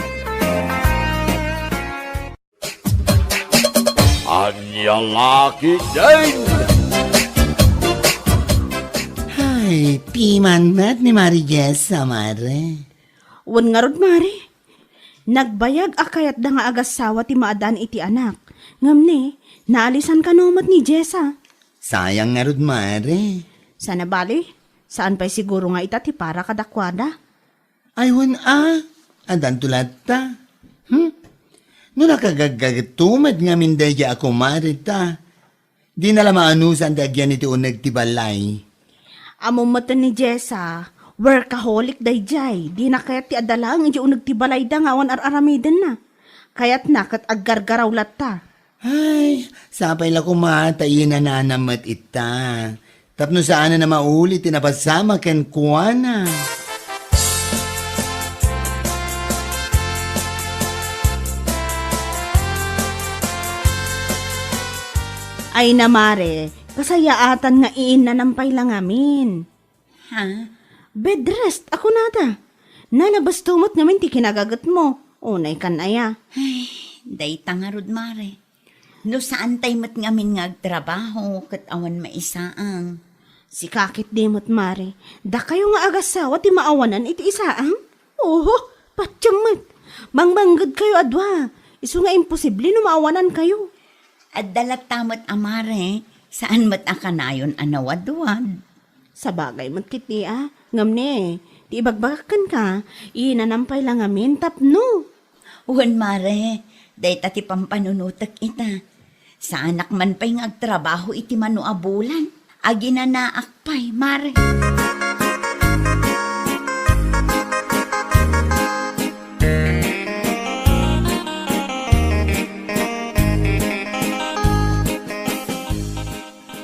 Ania la ketdin! Ay, piman met ni Mari Jessa, Mare. Wen ngarud, Mari. Nagbayag a kayatda nga agasawa ti maaddaan iti anak. Ngem ni, naalisan kano met ni Jessa. Sayang ngarud, Mare. Sana bali, saan pay siguro nga ita ti para kadakuada? Ay, wen a, addanto latta. Hmm? No nakagaggaget met ngamin daydiay a kumare ta, dina la maanusan ti agyan iti uneg ti balay. Ammom metten ni Jessa, workaholic daydiay. Dina kayat ti adda laeng iti uneg ti balayda nga awan ar-aramidenna. Kayatna ket aggargaraw latta. Ay, sapay la koma ta inanana met ita. Tapno saanen a mauli ti napasamak kenkuana. Ay na, Mare, Kasayaatan nga iinanam pay la ngamin. Ha? Bed rest, a kunada. Nalabas to met ngamin ti kinagagetmo. Unay kan aya. Ay, dayta ngarud, Mare. No saan tay met ngamin nga agtrabaho ket awan maisaang. Sika ketdi met, Mare. Dakayo nga agassawa ti maawanan iti isaang? Oho, patiem met. Mangmanggedkayo a dua. Isu nga imposible no maawanankayo. Adda latta met a Mare, saan met a kanayon a nawadwad. Sabagay met ketdi a, ngem ne, ti ibagbagak kenka, iinanam pay la ngamin tapno. Wen, Mare, dayta ti pampanunotek ita. Saanak man pay nga agtrabaho iti mano a bulan. Aginanaak pay, Mare.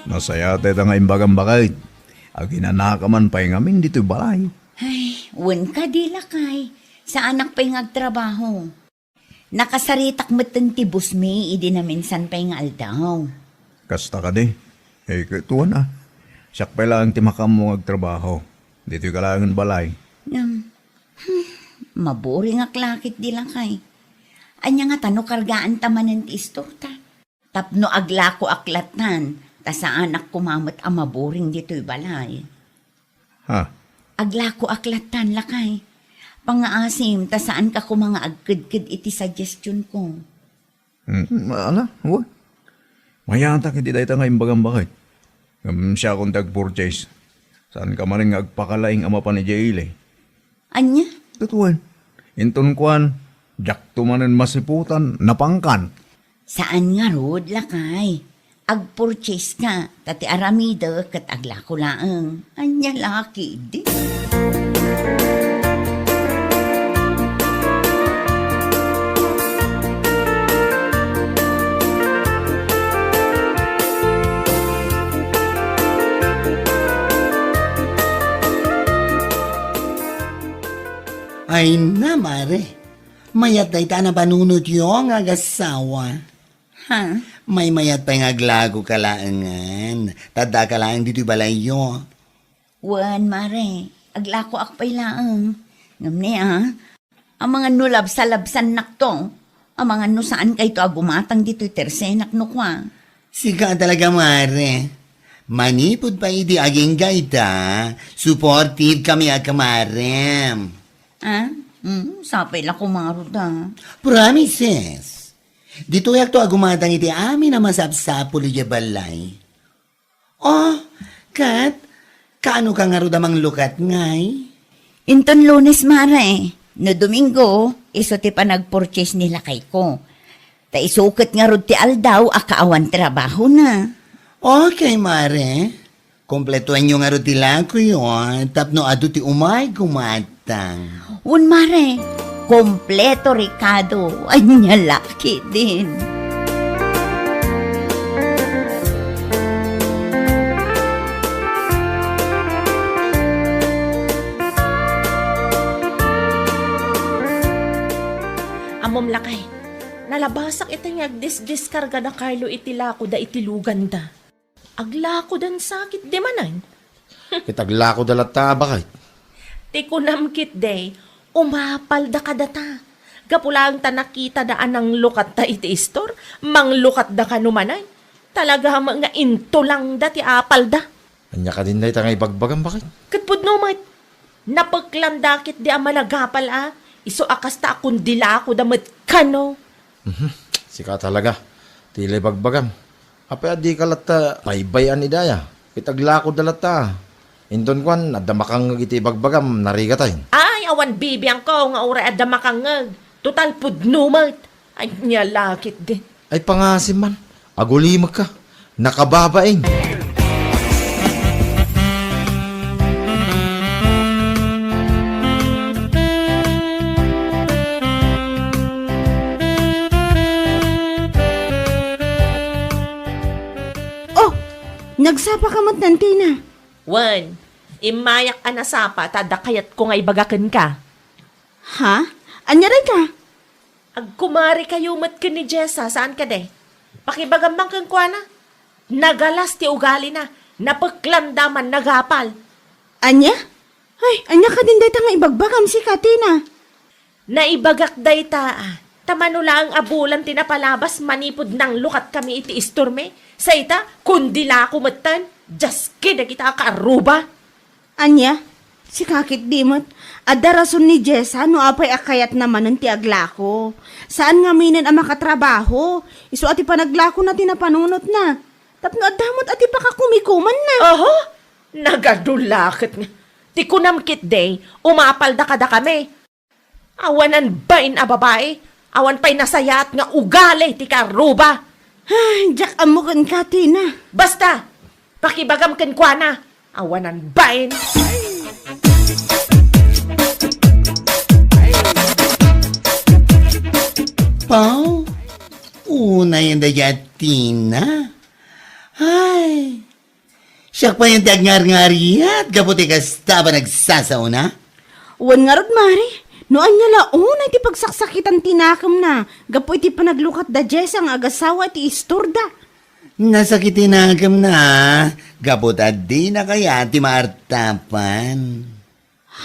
Nasayaat dayta nga imbagam, baket. Aginanaka man pay ngamin ditoy balay. Ay, wen kadi, lakay. Saanak pay nga agtrabaho. Nakasaritak metten ti busmi idi naminsan pay nga aldaw. Kasta kadi? Eh, ket wen a. Siak pay laeng ti makaammo nga agtrabaho. Ditoy ka laengen balay. Ngem, hmm, maburingak la ketdi, lakay. Ania ngata no kargaanta manen ti istorta? Tapno aglakoak lattan, ta saanak koma met a maburing ditoy balay. Ha? Aglakoak lattan, lakay. Pangngaasim, ta saanka koma nga agkedked iti suggestionko. Hmm, ala, wen. Mayatak iti dayta nga imbagam, baket. Ngem siakon ti agpurchase. Saanka manen nga agpakalaing a mapan idiay ili. Ania? Ket wen. Inton kuan, diakto manen masiputan, napangkan. Saan ngarud, lakay. Agpurchase ka, ta ti aramidek ket aglako laeng. Ania la ketdi? Ay na, Mare. Mayat dayta a napanunotyo nga agassawa. Ha? Maymayat pay nga aglakoka laengen. Ta addaka laeng ditoy balayyo. Wen, Mare. Aglakoak pay laeng. Ngem ne, a? Amangan no labsalabsannakto. Amangan no saankayto a gumatang ditoy tersenak no kua. Sika talaga, Mare. Manipud pay idi agingga ita, supportive kami a kamarem. Ah? Mm, sapay la kumarud a. Promises. Ditoyakto a gumatang iti amin a masapsapul idiay balay. Oh, ket, kaano ka ngarud a manglukat ngay? Inton Lunes, Mare. No Domingo, isu ti panagpurchase ni lakayko. Ta isu ket ngarud ti aldaw a kaawan trabahona. Okay, Mare. Kompletoenyo ngarud ti lakoyo, tapno adu ti umay gumatang. Wen, Mare, kompleto rekado. Ania la ketdin. Ammom, lakay, nalabasak ita nga agdisdiskarga da Carlo iti lakoda iti luganda. Aglakodan sakit di manen. Ket aglakoda latta a baket. Ti kunam ketdi, umapalda kadata. Gapu laeng ta nakitada a nanglukatta iti istor, manglukatda kano manen. Talaga met nga intulangda ti apalda. Ania kadin dayta nga ibagbagam, baket? Ket pudno met. Napeklanda ketdi a managapal a, isu a kasta a kundilakoda met kano. Mhm. Sika talaga. Ti la ibagbagam. Apay a dika latta paybay-an idaya? Ket aglakoda latta. Inton kuan, adda makangngeg iti ibagbagam, narigatayo. Ay, awan bibiangko nga uray adda makangngeg. Total pudno met. Ania la ketdin. Ay, pangasim man. Agulimekka. Nakababain. Oh, nagsapa ka met, Tina? Wen, immayak a nasapa ta adda kayatko nga ibaga kenka. Ha? Ania dayta? Agkumarikayo met ken ni Jessa, saan kadi? Pakibagam man kenkuana. Nagalas ti ugalina, napeklanda man nagapal. Ania? Ay, ania kadin dayta nga ibagbagam, sika, Tina? Naibagak dayta, a, ta mano laeng a bulan ti napalabas manipud nanglukat kami iti istormi. Sa ita, kundi lako metten, diaske dagita a kaarruba. Ania? Sika ketdi met, adda rason ni Jessa no apay a kayatna manen ti aglako. Saan ngaminen a makatrabaho. Isu a ti panaglakona ti napanunotna. Tapno adda met a ti pakakumikumanna. Oho, nagadu la ket nga. Ti kunam ketdi, umapalda kadakami. Awanan bain a babai, awan pay nasayaat nga ugali ti kaarruba. Ay, diak ammo kenka, Tina. Basta, pakibagam kenkuana, awanan bain. Pau, unay anda dayta, Tina. Ay, siak pay ti agngarngariat gapu ti kasta a panagsasaona. Wen ngarud, Mare, no ania la unay ti pagsaksakitan ti nakemna gapu iti panaglukat da Jessa nga agasawa iti istorda. Nasakit ti nakemna, gapu ta dina kayat ti maartapan.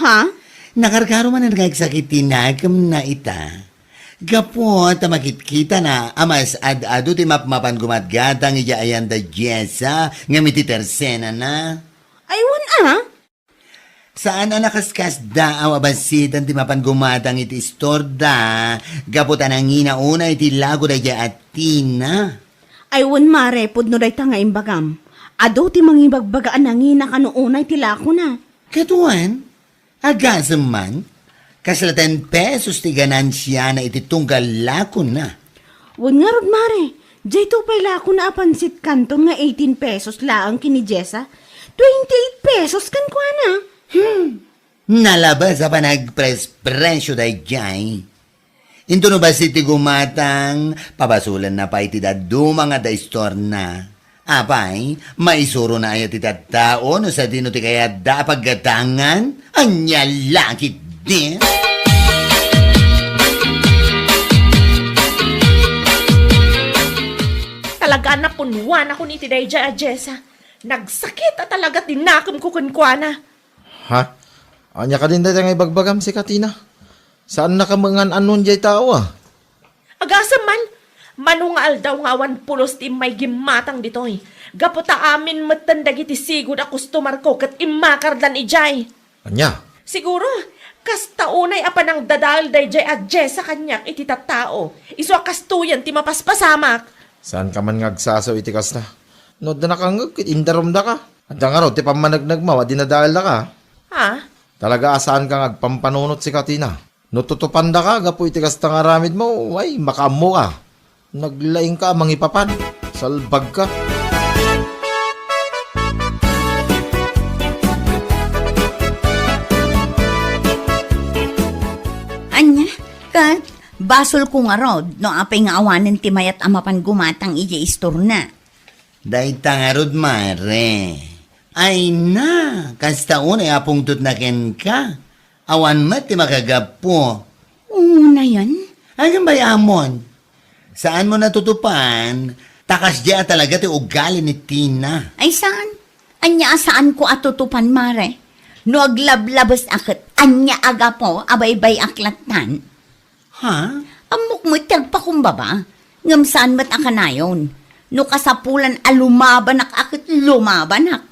Ha? Nakarkaro manen nga agsakit ti nakemna ita. Gapu ta makitkitana a mas ad-adu ti mapmapan gumatgatang idiay ayan da Jessa ngem iti tersenana. Ay, wen a? Saan a nakaskasdaaw a bassitan ti mapan gumatang iti istorda, gapu ta nangina unay ti lako daydiay a Tina. Ay, wen, Mare, pudno dayta nga imbagam. Adu ti mangibagbaga a nangina kano unay ti lakona. Ket wen, agasem man, kasla ten pesos ti ganansiana iti tunggal lakona. Wen ngarud, Mare, daytoy pay lakona a pansit kanton nga eighteen pesos laeng ken ni Jessa, twenty-eight pesos kenkuana. Hmm, nalabas a panagprespresio daydiay. Into no bassit ti gumatang, pabasolenna pay ti dadduma nga adda istorna. Apay, maisurona aya ti tattao no sadino ti kayatda a paggatangan? Ania la ketdi? Talaga a napunwanakon iti daydiay a Jessa. Nagsakit a talaga ti nakemko kenkuana. Ha? Ania kadin dayta nga ibagbagam, sika, Tina? Saannaka met nga an-annon diay tao, a? Agasem man, mano nga aldaw nga awan pulos ti immay gimmatang ditoy. Gapu ta amin metten dagiti sigud a kustomarko ket immakardan idiay. Ania? Siguro, kasta unay a panangdadael daydiay a Jessa kaniak iti tattao. Isu a kastoyen ti mapaspasamak. Saanka man nga agsasao iti kasta? No adda nakangngeg ket indarumdaka. Adda ngarud ti pammanegnegmo a dinadaeldaka. Ha? Talaga a saanka nga agpampanunot, sika, Tina. No tutupandaka gapu iti kasta nga aramidmo, ay, makaammoka. Naglaingka a mangipapan. Salbagka. Ania, ket basolko ngarud no apay nga awanen ti mayat a mapan gumatang idiay istorna. Dayta ngarud, Mare. Ay na, kasta unay a pungtotna kenka. Awan met ti makagapu. Unayen? Ay, ngem bay-amon. Saanmo natutupan, ta kasdiay a talaga ti ugali ni Tina. Ay, saan? Ania a saanko a tutupan, Mare? No aglablabes a ket ania a gapu a baybay-ak lattan? Ha? Ammok met ti agpakumbaba, ngem saan met a kanayon. No kasapulan a lumabanak a ket lumabanak.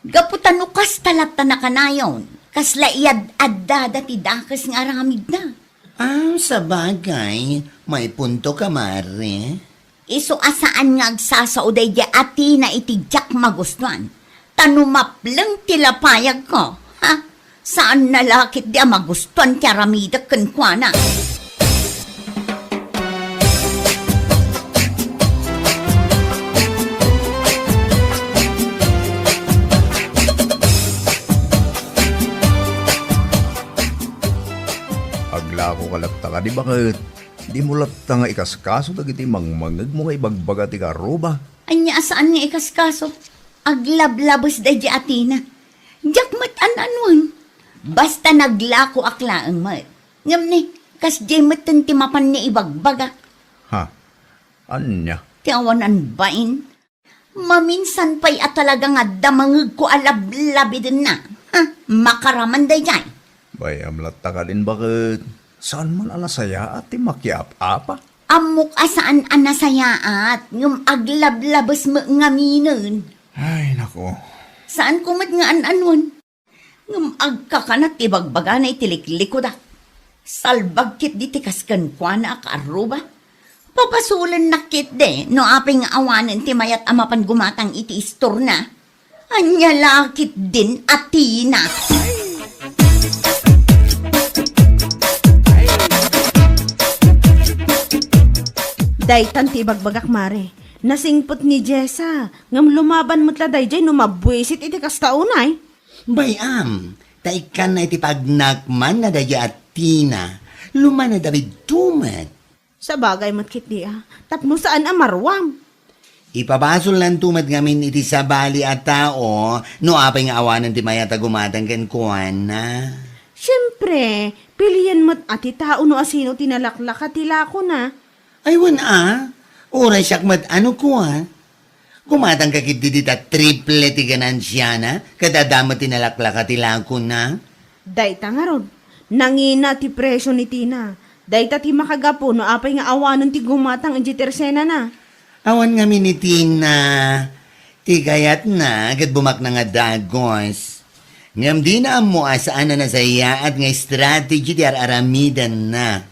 Gapu ta no kasta lattan a kanayon, kasla iyad-addada ti dakes nga aramidda. Ah, sabagay, maipuntoka, Mare. Isu a saan nga agsasao daydiay a Tina iti diak magustuan. Ta no mapleng ti lapayagko, ha? Saanna la ketdi a magustuan ti aramidek kenkuana. Aglakoka latta kadi baket? Dimo latta nga ikaskaso dagiti mangmangngegmo nga ibagbaga ti kaarruba? Ania a saan nga ikaskaso? Aglablabes daydiay a Tina. Diak met an-anuen. Basta naglakoak laeng met. Ngem ni, kasdiay metten ti mapan nga ibagbagak. Ha? Ania? Ti awanan bain. Maminsan pay a talaga nga adda mangegko a lablabidenna. Ha? Makaraman daydiay. Bay-am latta kadin baket. Saan man a nasayaat ti makiap-apa? Ammok a saan a nasayaat, ngem aglablabes met ngaminen. Ay, nako. Saanko met nga an-anuan. Ngem agkakanat ti bagbagana iti liklikudak. Salbag ketdi ti kas kenkuana a kaarruba. Pabasolennak ketdi no apay nga awanen ti mayat a mapan gumatang iti istorna. Ania la ketdin a Tina. Daytan ti ibagbagak, Mare. Nasingpet ni Jessa, ngem lumaban met la daydiay no mabuisit iti kasta unay. Bay-am, ta ikkanna iti pagnakmanna daydiay a Tina. Lumana David tumet. Sabagay met ketdi a, tapno saan a maruam. Ipabasolnanto met ngamin iti sabali a tao no apay nga awanen ti mayat a gumatang kenkuana. Siempre, pilien met a ti tao no asino ti nalaklaka ti lakona. Ay, wen a, uray siak met a no kua. Gumatangka ketdi dita triple ti ganansiana, ket adda met ti nalaklaka ti lakona. Dayta ngarud, nangina ti presio ni Tina. Dayta ti makagapu no apay nga awanen ti gumatang idiay tersenana. Awan ngamin ni Tina ti kayatna ket bumakna nga dagus. Ngem dina ammo a saan a nasayaat nga strategy ti ar-aramidenna.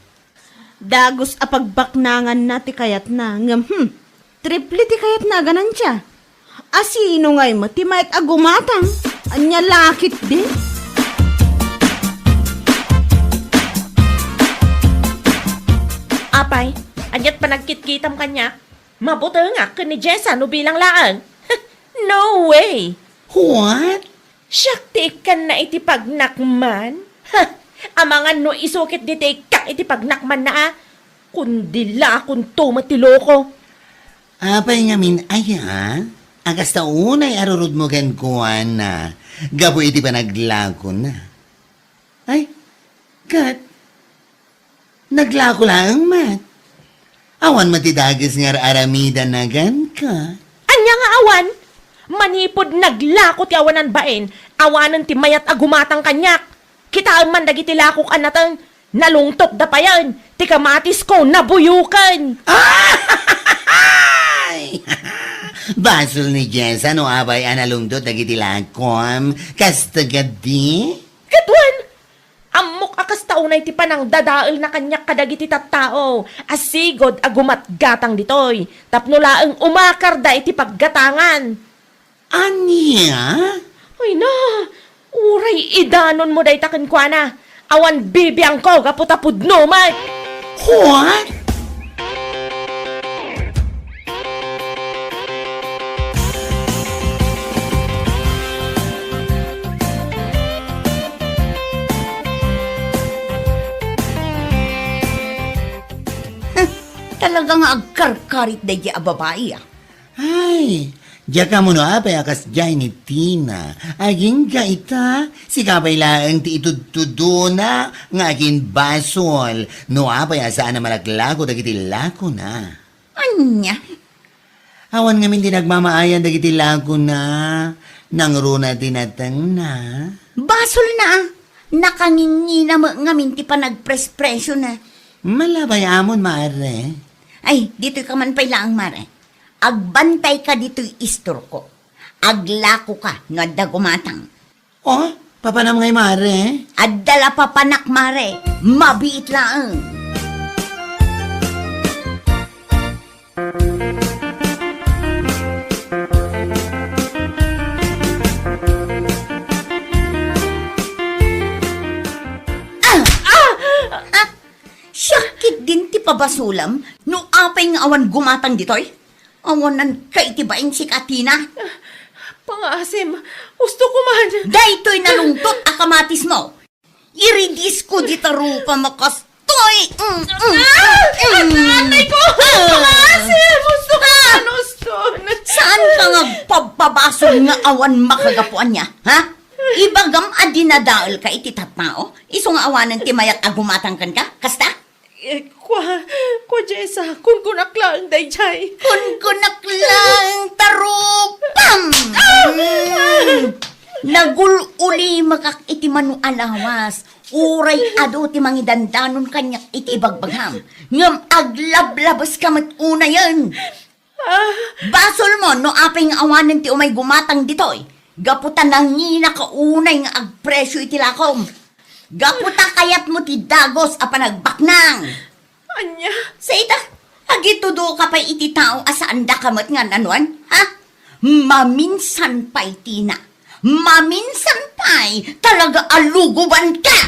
Dagus a pagbaknanganna ti kayatna, ngem, hmm, triple ti kayatna a ganansia. Asino ngay met ti mayat a gumatang? Ania la ketdi? Apay, aniat panagkitkitam kaniak? Mabutengak ken ni Jessa no bilang laeng. No way! What? Siak ti ikkanna iti pagnakman? Ha! Amangan no isu ketdi ti ikkak iti pagnakmanna a. Kundi lakonto met ti loko. Apay ngamin aya? A kasta unay a rurudmo kenkuana gapu iti panaglakona. Ay, ket naglako laeng met. Awan met ti dagus nga ar-aramidanna kenka. Ania nga awan? Manipud naglako ti awanan bain, awanen ti mayat a gumatang kaniak. Kitaem man dagiti lakok a nateng, nalungtotda payen, ti kamatisko nabuyoken. Ay! Basol ni Jessa no apay a nalungtot dagiti lakom. Kasta kadi? Ket wen, ammok a kasta unay ti panangdadaelna kaniak kadagiti tattao a sigud a gumatgatang ditoy tapno laeng umakarda iti paggatangan. Ania? Ay na, uray idanonmo dayta kenkuana. Awan bibiangko gapu ta pudno met. What? Talaga nga agkarkarit daydi a babai, a. Ay, diak ammo no apay a kasdiay ni Tina. Agingga ita, sika pay laeng ti itudtudona nga aginbasol no apay a saan a malaklako dagiti lakona. Ania? Awan ngamin ti nagmamaayan dagiti lakona. Nangruna ti natengna. Basolna a. Nakangingina met ngamin ti panagprespresiona. Malabay amon, Mare. Ay, ditoyka man pay laeng, Mare. Agbantayka ditoy istorko. Aglakoka no adda gumatang. Oh, papanam ngay, Mare? Adda la papanak, Mare. Mabiit laeng. Ah! Ah! Ah! Siak ketdin ti pabasolam no apay nga awan gumatang ditoy? Awananka iti bain sika, Tina. Pangaasim, gusto ko man. Daytoy nalungtot a kamatismo. Iridisko dita rupam a kastoy. Mm, mm, mm. Atay ko! Pangaasim, gusto ko man, gusto. Saan ka nga agpabpabasol nga awan makagapuan niya, ha? Ibagam a dinadael ka iti tattao? Isu nga awanen ti mayat a gumatang kenka? Kasta? Eh, kua, kua Jessa, kunkunak laeng dayjay. Kunkunak laeng tarupam! Mm. Nagul-ulimakak iti mano a lawas. Uray adu ti mangidandanon kaniak iti ibagbagam. Ngem aglablabeska met unayen. Ah. Basolmo no apay nga awanen ti umay gumatang ditoy. Gapu ta nanginaka unay nga agpresio iti lakom. Gapu ta kayatmo ti dagos a panagbaknang. Ania? Sa ita, agitudoka pay iti tao a saandaka met nga nanuan, ha? Maminsan pay, Tina. Maminsan pay, talaga a lugubanka!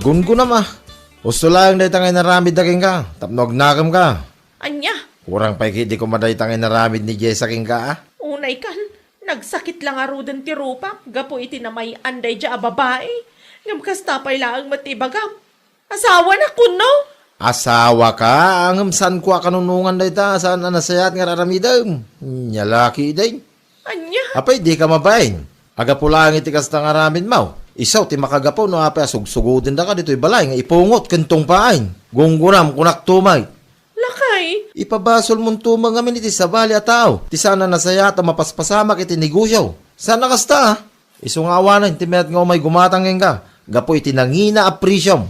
Gungunam, a. Husto laeng dayta nga inaramidda kenka, tapno agnakemka. Ania? Kurang pay ketdi koma dayta nga inaramid ni Jessa kenka, a? Unay kan, nagsakit la ngaruden ti rupak gapu iti namay-an daydiay a babai. Ngem kasta pay laeng met ti ibagam. Asawana, kunno? Asawaka, ngem saan ko a kanunongan dayta, saan a nasayaat nga ar-aramidem. Nia la ketdin. Ania? Apay, dika mabain. Gapu laeng iti kasta nga aramidmo. Isu ti makagapu no apay a sugsugodendaka ditoy balay nga ipungot ken tungpaen. Gunggunam, kunak tumay. Lakay. Ipabasolmonto met ngamin iti sabali a tao ti saan a nasayaat a mapaspasamak iti negosio. Saan a kasta, a? Isu nga awanen ti mayat nga umay gumatang kenka gapu iti nangina a presiom.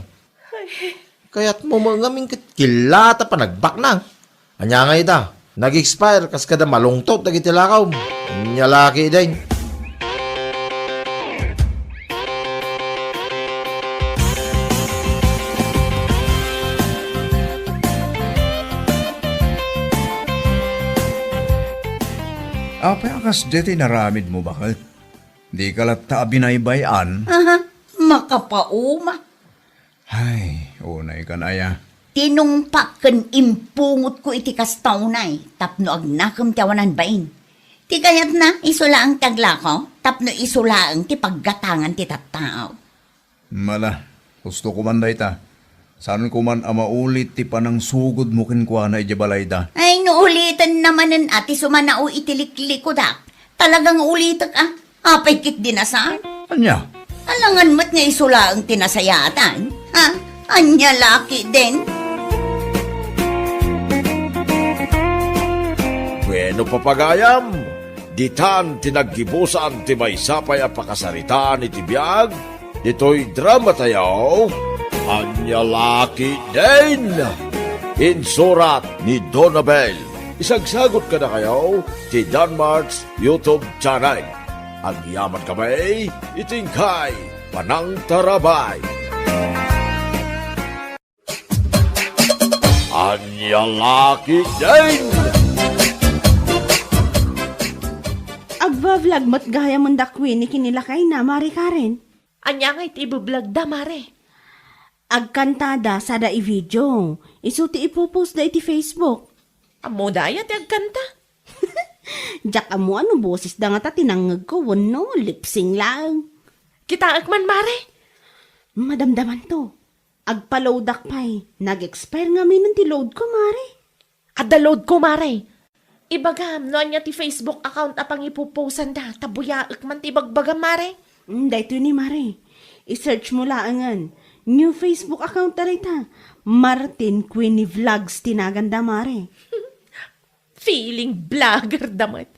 Ay. Kayatmo met ngamin ket killata panagbaknang. Ania ngay ita? Nag-expire kas kada malungtot dagiti lakaw. Nia la ketdin. Apay a kasdi ti inaramidmo, baket? Dika latta a binaybay-an? Aha, makapauma. Ay, unay kan aya. Tinungpak ken impungotko iti kasta unay tapno agnakem ti awanan bain. Ti kayatna, isu laeng ti aglako, tapno isu laeng ti paggatangan ti tattao. Mala, husto koman dayta. Saan koman a maulit ti panangsugodmo kenkuana idiay balayda. Ay, no uliten namanen a ti sumanao iti liklikudak. Talagang ulitek a. Apay ketdi a saan? Ania? Alangan met nga isu laeng ti nasayaatan. Ha? Ania la ketdin? Bueno, papagayam, ditan ti naggibusan ti maysa pay a pakasaritaan iti biag ditoy dramatayo, Ania la ketdin? Insurat ni Donabel. Isagsagot kadakayo ti Danmart's YouTube channel. Agyamankami iti inkay panangtarabay. Ania la ketdin? Agva-vlog met gayam da Queenie ken ni lakayna, Mare Karen. Ania ngay ti ibablogda, Mare? Agkantada sada i-video. Isu ti ipopost da iti Facebook. Ammoda aya ti agkanta? Diak ammo no bosesda ngata ti nangngegko wenno lip-sync laeng. Kitaek man, Mare. Madamdamanto. Agpa-loadak pay. Nag-expire ngamin ti load ko, Mare. Adda load ko, Mare. Ibagam no ania ti Facebook account a pangipoposanda, ta buyaek man ti ibagbagam, Mare. Mm, daytoy ni Mare. I-search mo laengen. New Facebook account da dayta. Martin Queenie Vlogs ti naganda, Mare. Feeling vlogger da met.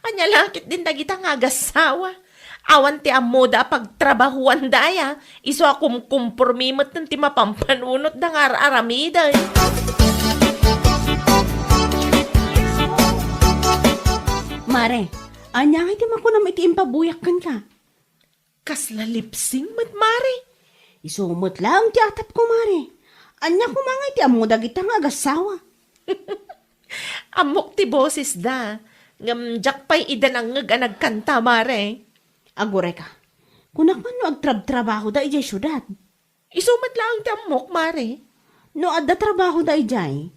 Ania la ketdin dagita nga agassawa? Awan ti ammoda a pagtrabahuanda aya, isu a kumkumpormi met ti mapampanunotda nga ar-aramiden. Mare, ania ngay ti makunam iti impabuyak kenka? Kasla lip-sync met, Mare? Isu met laeng ti atapko, Mare. Ania koma ngay ti ammo dagita nga agassawa? Ammok ti bosesda, ngem diak pay ida nangngeg a nagkanta, Mare. Agurayka. Kunak man no agtrabtrabahoda idiay siudad. Isu met laeng ti ammok, Mare. No adda trabahoda idiay,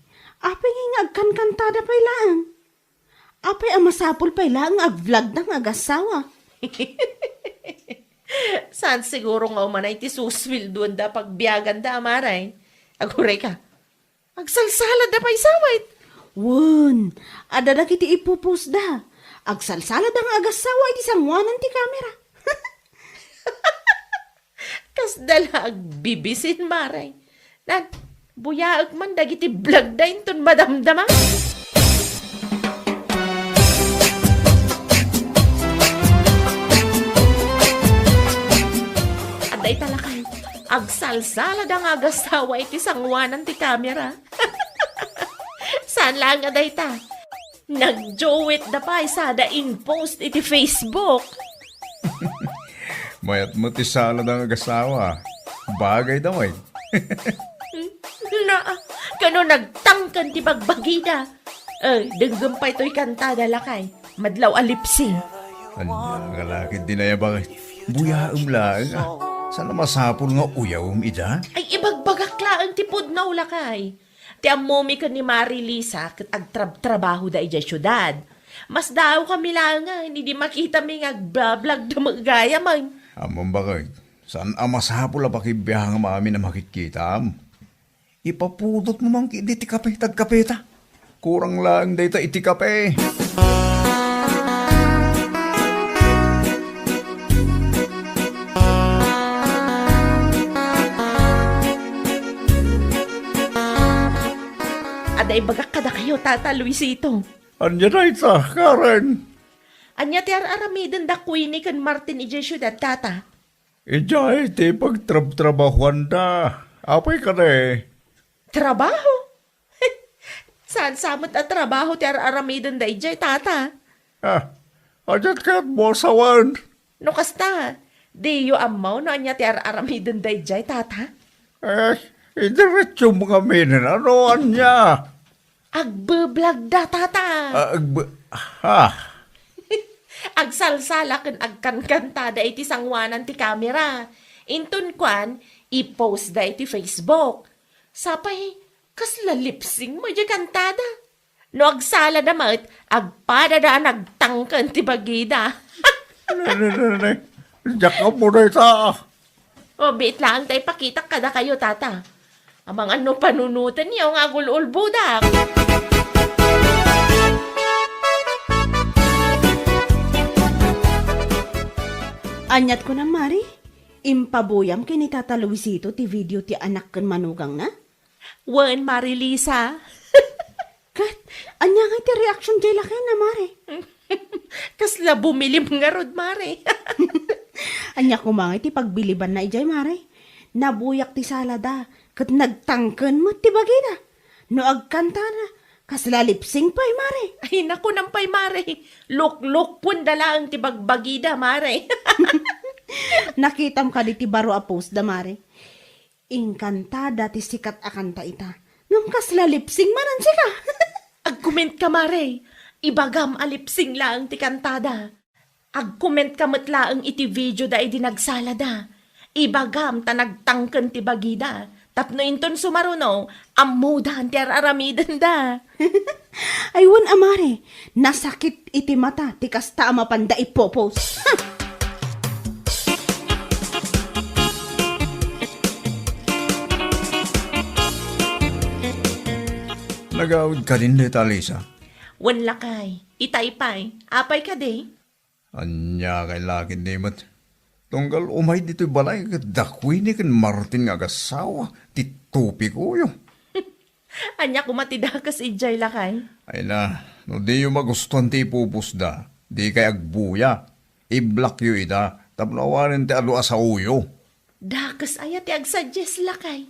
apay ngay nga agkankantada pay laeng? Apay a masapul pay laeng nga agvlogda nga agassawa? Saan siguro nga umanay ti susueldoanda a pagbiaganda, Mare? Agurayka. Agsalsalada pay sa met. Wen, adda dagiti ipupostda. Agsalsalada nga agassawa iti sanguanan ti kamera. Kasda la agbibisin, Mare. Nan, buyaek man dagiti vlog da inton madamdama. Adda ita lakay, agsalsalada nga agassawa iti sanguanan ti kamera. Saan laeng a dayta? Nagduet da pay sada in-post iti Facebook. Mayat met ti sala da nga agasawa. Bagay da met. Na, kano nagtangken ti bagbagida. Eh, denggem pay toy kantada lakay. Madlaw a lipsing. Ania nga lakay di nayabak? Buyaem laeng, a. Saan a masapul nga uyawem ida? Ay, ibagbagak laeng ti pudno lakay. Ti ammomi ken ni Mari Lisa ket agtrabtrabahoda idiay siudad. Masdaawkami laengen idi makitami nga agbablog da met gayamen. Ammom baket, saan a masapul a pakibiangam amin a makitkitam. Ipapudotmo man ketdi ti kape, ta agkapeta. Kurang laeng dayta iti kape. Adda ibagak kadakayo, Tata Luisito. Ania dayta, Karen? Ania ti ar-aramiden da Queenie ken Martin idiay siudad, Tata? Idiay ti pagtrabtrabahuanda. Apay kadi? Trabaho? Saan sa met a trabaho ti ar-aramiden da idiay, Tata? Ah, adiak kayatmo a sawen? No kasta, diyo ammo no ania ti ar-aramiden da idiay, Tata? Eh, idiretsom ngamin, ano ania? Agbeblog da, Tata. Ah, agbe-, ha? Agsalsala ken agkankantada iti sanguanan ti kamera. Inton kuan, i-post da iti Facebook. Sapay, kasla lipsing mo iti kantada. No agsalada met, agpadada a nagtangken ti bagida. Ne, ne, ne, ne. Diak ammo dayta. O, biit laeng ta ipakitak kadakayo, Tata. Amangan no panunotenyo nga agul-ulbodak. Aniat kunam, Mari? Impabuyam ken ni Tata Luisito ti video ti anak ken manugangna? Wen, Mari Lisa. Ket, ania ngay ti reaction diay lakayna, Mari? Kasla bumilim ngarud, Mari. Ania koma ngay ti pagbilibanna idiay, Mari? Nabuyak ti salada, ket nagtangken met ti bagida. No agkantada, kasla lipsing pay, Mari. Ay, nakunam pay, Mari. Luklukpon da laeng ti bagbagida, Mari. Nakitam kadi ti baro a post da, Mari? Inkantada ti sikat a kanta ita. Ngem kasla lipsing manen sika? Agkomentka, Mare. Ibagam a lipsing laeng ti kantada. Agkomentka met laeng iti video da idi nagsalada. Ibagam ta nagtangken ti bagida. Tapno inton sumaruno, ammodan ti ar-aramidenda. Ay, wen a, Mare, nasakit iti mata ti kasta a mapanda ipopos. Nagawid kadin dayta, Lisa? Wen lakay, itay pay. Apay kadi? Ania kay lakay ni met? Tunggal umay ditoy balay ket da Queenie ken Martin nga agassawa ti topikoyo. Ania koma ti dakes idiay, lakay? Ay na, no diyo magustuan ti ipupusda, dikay agbuya. I-blockyo ida tapno awanen ti adu a saoyo. Dakes aya ti agsuggest, lakay?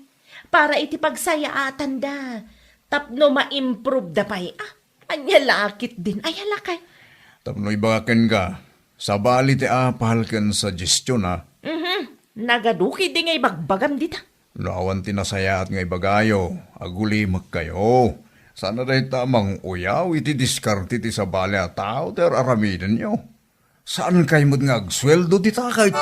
Para iti pagsayaatanda tapno ma-improve da pay a. Ania la ketdin aya, lakay? Tapno ibagak kenka, sabali ti apal ken suggestion a. Mhm. Nagadu ketdi nga ibagbagam dita. No awan ti nasayaat nga ibagayo, agulimekkayo. Saan a dayta a mang-uyaw iti diskarte ti sabali a tao ti ar-aramidenyo. Saankay met nga agsueldo dita ket.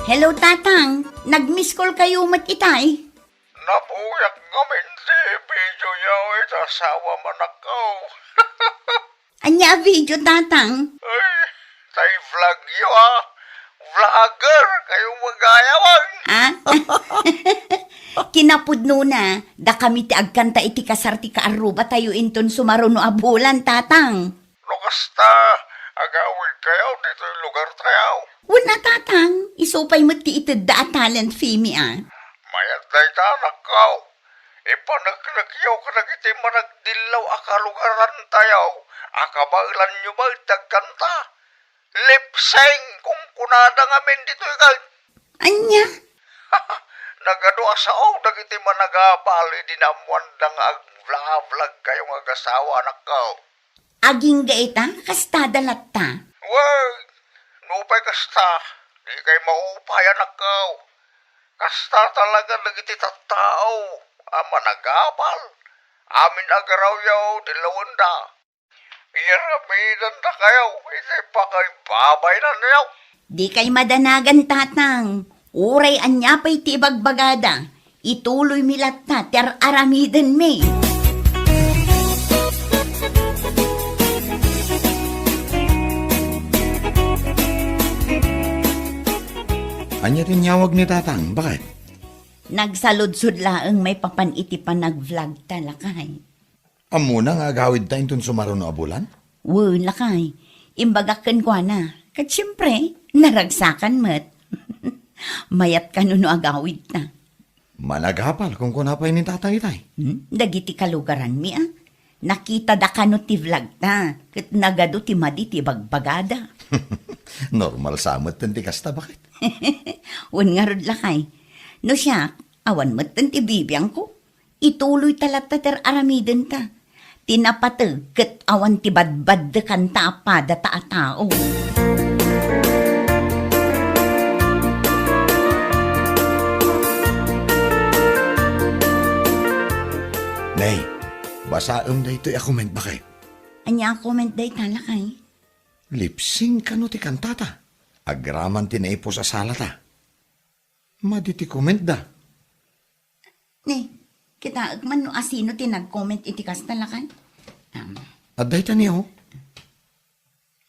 Hello, Tatang. Nag-miss call kayo met itay? Nabuyak ngamin ti videoyo iti asawa manakaw. Ania a video, Tatang? Ay, tay vlogyo, a. Vlogger kayo, magayawag. Ah? Kinapudnona, dakami ti agkanta iti kasar ti kaarrubatayo inton sumaruno a bulan, Tatang. No kasta, agawid kayo ditoy lugar tayo. Wen a, Tatang, isu pay met ti itedda a talent fee mi a. Mayat dayta, anakko. Ipaneknekyo kadagiti managdillaw a kalugaran tayo a kabaelanyo met ti agkanta. Lip sync, kunkunada ngamin ditoy ket. Ania? Nagadu a sao dagiti managapal idi naammoanda nga agvlog-vlog kayo nga agasawa, anakko. Agingga ita, kastada latta. Wen, nupay kasta, dikay maupay, anakko. Kasta talaga dagiti tattao a managapal. Amin a garawyo, dillawenda. Iyaramidendakayo iti pakaibabainanyo. Dikay madanagan, Tatang. Uray ania pay ti ibagbagada, ituloymi latta ti ar-aramidenmi. Ania ti inyawag ni Tatang? Baket? Nagsaludsod laeng maipapan iti panag-vlog ta, lakay. Ammona nga agawidta inton sumaruno a bulan? Wen, lakay. Imbagak kenkuana. Ket siempre, naragsakan met. Mayat kano no agawidta. Managapal, kunkuna pay ni Tatang itay. Hmm? Dagiti kalugaranmi a. Nakitada kano ti vlog ta, ket nagadu ti madi ti bagbagada. Normal sa metten ti kasta, baket? Wen ngarud, lakay. No siak, awan metten ti bibiangko. Ituloyta latta ti ar-aramidenta. Ti napateg ket awan ti badbaddekanta a padata a tao. Nay, basaem daytoy a comment, baket. Ania a comment dayta, lakay? Lip sync kano ti kantata? Agraman ti naipus a salata. Madi ti comment da. Ni, kitaek man no asino ti nag-comment iti kasta, lakay. Um, Adda ita ni, oh.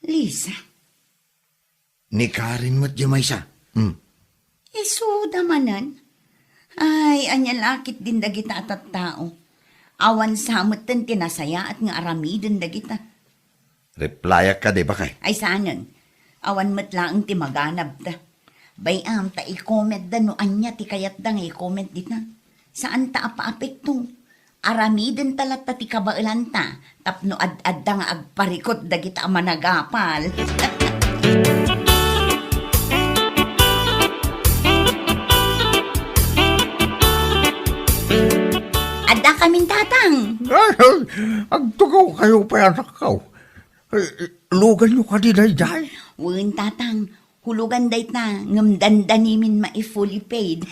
Lisa. Ni Karen met di maysa. Hmm. Isuda manen. Ay, ania la ketdin dagita a tattao. Awan sa metten ti nasayaat nga aramiden dagita. Replyak kadi, baket? Ay, saanen. Awan met laeng ti maganabda. Bay-am ta i-commentda no ania ti kayatda nga i-comment dita. Saanta a paapekto. Aramidenta latta ti kabaelanta tapno ad-adda nga agparikut dagita a managapal. Addakamin, Tatang. Ay, ay, agtugaw kayo pay, anakko. Eh, eh, luganyo kadi daydiay? Wen, Tatang. Hulugan dayta, ngem dandanimin mai-fully paid.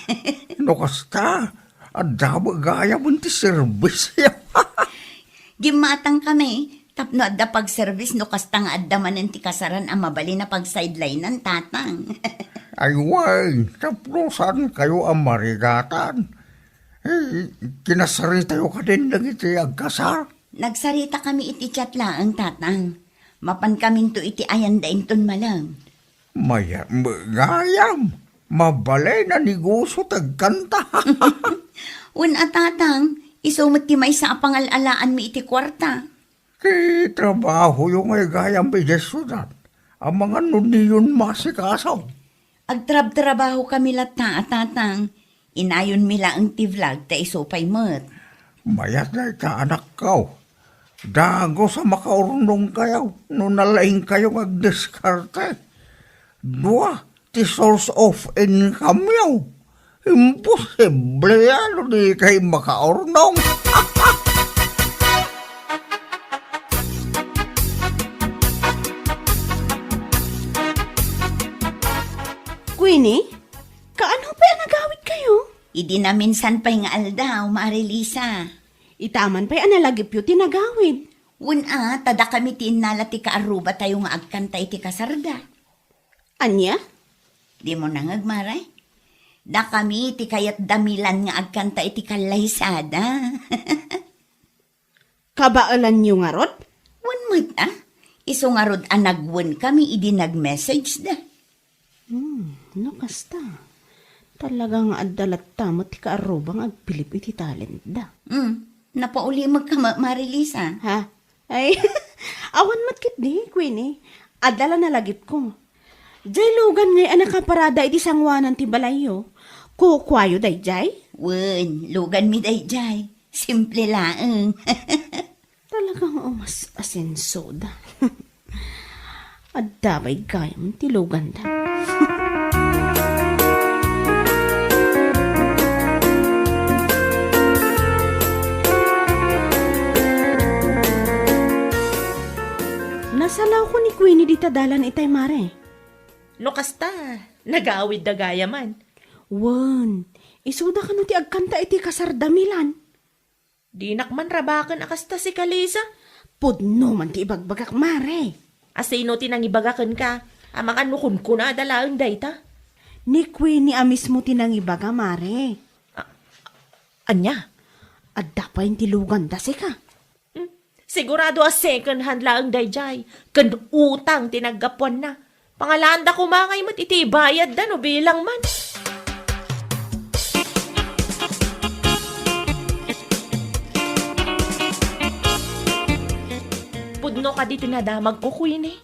No kasta, adda met gayam ti serbisyo. Gimmatang kami, tapno adda pagserbis no kasta nga adda manen ti kasaran a mabalin a pagsidelinean, Tatang. Ay, wen, tapno saan kayo a marigatan. Eh, kinasaritayo kadin dagiti agkasar? Nagsarita kami iti chat laeng, Tatang. Mapan kaminto iti ayanda inton malem. Mayat met gayam, mabalin a negosio ti agkanta. Wen a, Tatang, isu met ti maysa a pangal-alaanmi iti kuarta. Ti trabahoyo ngay gayam idiay siudad, amangan no diyon maasikaso. Agtrabtrabaho kami latta a, Tatang. Inayonmi laeng ti vlog ta isu pay met. Mayat dayta, anakko. Dagus a makaurnongkayo no nalaingkayo nga agdiskarte. Dua ti source of income-yo. Imposible a no dikay makaurnong. Queenie, kaano pay a nagawidkayo? Idi naminsan pay nga aldaw, Mari Lisa. Itaman pay a nalagipyo ti nagawid. Wen a, ta dakami ti innala ti kaarrubatayo nga agkanta iti kasarda. Ania? Dimo nangeg, Mare? Dakami ti kayat da Milan nga agkanta iti kallaysada. Kabaelanyo ngarud? Wen met a. Isu ngarud a nagwenkami idi nag-messageda. Hmm. No kasta, talaga nga adda latta met ti kaarruba nga agbilib iti talentda. Hmm, napaulimegka, Ma-, Marilisa. Ha? Ay, awan met ketdi, Queenie. Adda la nalagipko. Jay lugan ngay a nakaparada iti sangoanan ti balayyo. Kukuayo dayjay? Wen, luganmi dayjay. Simple laeng. Talagang umas asensoda. Adda pay gayam ti luganda. Nasalawko ni Queenie dita dalan itay, Mare. No kasta, nagawidda gayaman. Wen, isuda kano ti agkanta iti kasarda, Milan? Dinak man rabaken a kasta, sika, Lisa. Pudno man ti ibagbagak, Mare. A sino ti nangibaga kenka? Amangan no kunkunada laeng dayta? Ni Queenie a mismo ti nangibaga, Mare. A-, ania? Adda pay ti luganda, sika. Hmm, sigurado a second hand laeng dayjay, ken utang ti naggapuanna. Pangalaanda koma ngay met iti ibayadda no bilang man. Pudno kadi ti nadamagko, Queenie?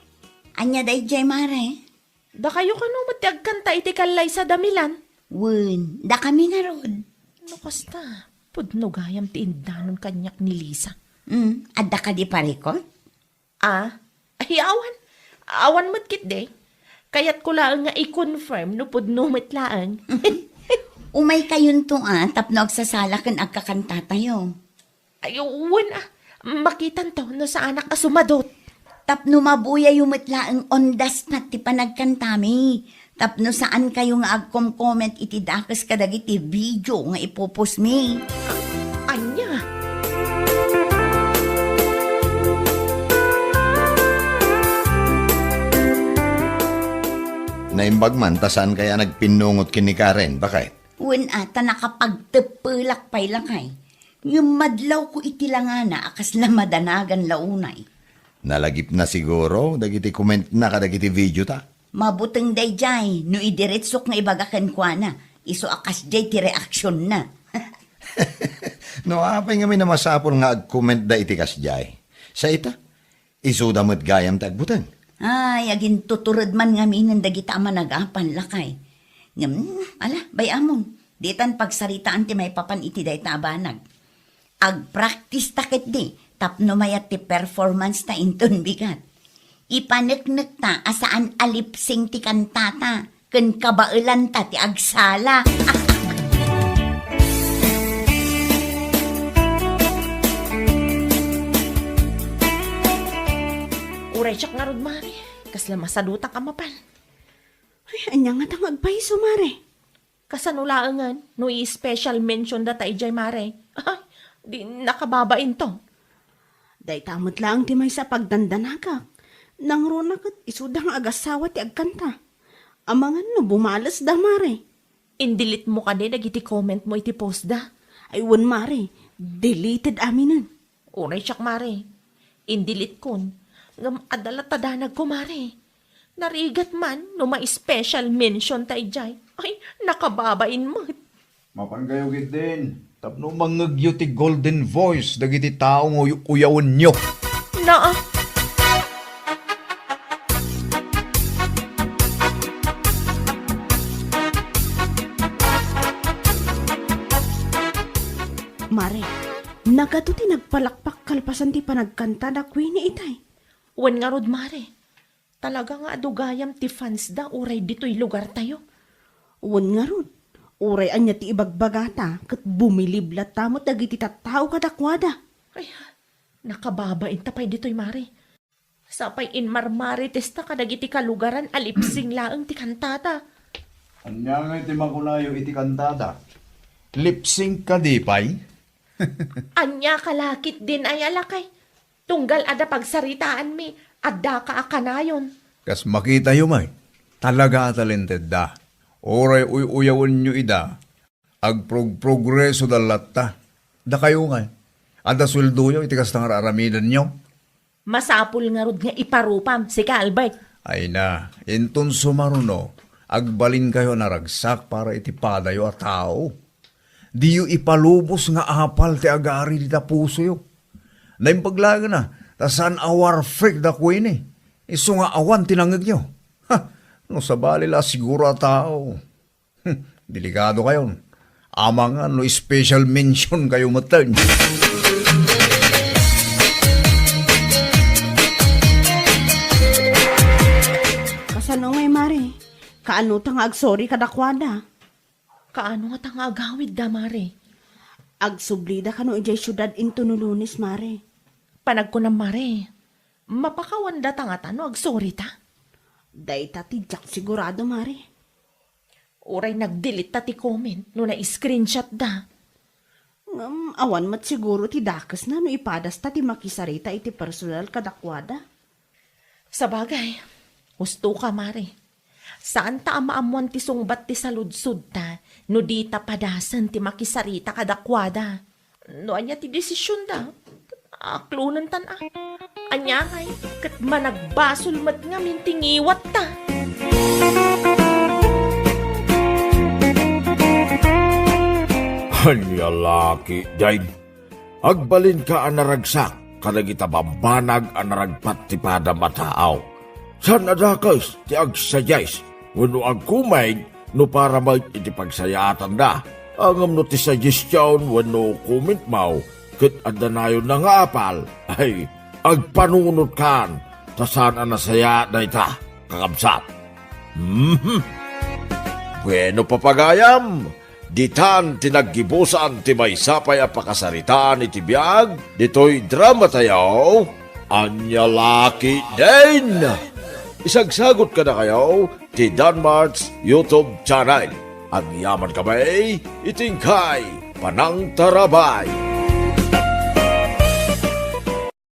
Ania dayjay, Mare? Dakayo kano met ti agkanta iti kallaysa da Milan? Wen, dakami ngarud. No kasta, pudno gayam ti indanon kaniak ni Lisa. Hmm, adda kadi parikot? Ah, ay, awan. Awan met ketdi. Kayatko laeng nga i-confirm no pudno met laeng. Umaykayonto a tapno agsasala ken agkakantatayo. Ay, wen a. Makitanto no saanak a sumadot. Tapno mabuyayo met laeng on the spot ti panagkantami. Tapno saankayo nga agkom-comment iti dakes kadagiti video nga ipupostmi. Ania? Naimbag man ta saan kaya nagpinnungot ken ni Karen, baket? Wen a, ta nakapagteppelak pay lakay. Ngem madlawko iti langana a kasla madanagan la unay. Nalagipna siguro dagiti commentna kadagiti videota. Mabuteng dayjay no idiretsok nga ibaga kenkuana, isu a kasdiay ti reaksionna. No apay ngamin a masapul nga agcommentda iti kasdiay? Sa ita, isuda met gayam ti agbuteng. Ay, agintutured man ngaminen dagita a managapan, lakay. Ngem, ala, bay-amon, ditan pagsaritaan ti maipapan iti dayta a banag. Agpractice ta ketdi tapno mayat ti performance ta inton bigat. Ipaneknekta a saan a lip-sync ti kantata ken kabaelanta ti agsala. Uray siak ngarud, Mare. Kasla masadutak a mapan. Ay, ania ngata nga agpayso, Mare? Kasano laengen no i-special mention data idiay, Mare? Ay, di nakababainto. Dayta met laeng ti maysa a pagdandanagak. Nangruna ket isuda nga agasawa ti agkanta. Amangan no bumalesda, Mare. Indelete mo kadi dagiti comment mo iti postda? Ay, wen, Mare. Deleted aminen. Uray siak, Mare. Indeletekon. Ngem adda latta danagko, Mare. Narigat man no ma-special mention ta idiay. Ay, nakababain met. Mapankayo ketdin tapno mangngegyo ti golden voice dagiti tao nga uy-uyawenyo. Naa. Mare, nagato ti nagpalakpak kalpasan ti panagkanta da Queenie itay. Wen ngarud, Mare. Talaga nga adu gayam ti fansda uray ditoy lugartayo. Wen ngarud, uray ania ti ibagbagata ket bumilib latta met dagiti tattao kadakuada. Ay, nakababainta pay ditoy, Mare. Sapay inmarmaritesta kadagiti kalugaran a lip-sync laeng ti kantata. Ania ngay ti makunayo iti kantata? Lip-sync kadi pay? Ania ka la ketdin aya, lakay? Tunggal adda pagsaritaanmi, addaka a kanayon. Kas makitayo met, talaga a talentedda. Uray uy-uyawenyo ida, agprog-progresoda latta. Dakayo ngay, adda sueldoyo iti kasta nga ar-aramidenyo? Masapul ngarud nga iparupam, sika, Albert. Ay na, inton sumaruno, Agbalinkayo a naragsak para iti padayo a tao. Diyo ipalubos nga apal ti agari dita pusoyo. Naimbag laeng a, ta saan a war freak da Queenie. Isu nga awan ti nangngegyo. Ha, no sabali la siguro a tao. Hmm, delikado kayon. Amangan no special mention kayo metten. Kasano ngay, Mare? Kaano ta nga agsorry kadakuada? Kaano nga ta nga agawidda, Mare? Agsublida kano idiay siudad intono Lunes, Mare. Panagkunam, Mare. Mapakawanda ta ngata no agsorry ta? Dayta ti diak sigurado, Mare. Uray nag-delete ta ti comment no na-screenshot da. Ngem awan met siguro ti dakesna no ipadas ta ti makisarita iti personal kadakuada. Sabagay, husto ka, Mare. Saan ta a maammoan ti sungbat ti saludsodta no di ta padasen ti makisarita kadakuada. No ania ti desisionda, aklonentan a. Ania ngay, ket managbasol met ngamin ti ngiwatta. Ania la ketdin? Agbalinka a naragsak kadagita bambanag a naragpat ti padam a tao. Saan a dakes ti agsuggest wenno agcomment no para met iti pagsayaatanda. Ngem no ti suggestion wenno comment mo ket adda nayonna nga apal, ay, agpanunotkan ta saan a nasayaat dayta, kakabsat. Mhm. Bueno, papagayam, ditan ti naggibusan ti maysa pay a pakasaritaan iti biag ditoy dramatayo, Ania la ketdin! Isagsagot kadakayo ti Danmart's YouTube channel. Agyaman kami iti inkay panangtarabay.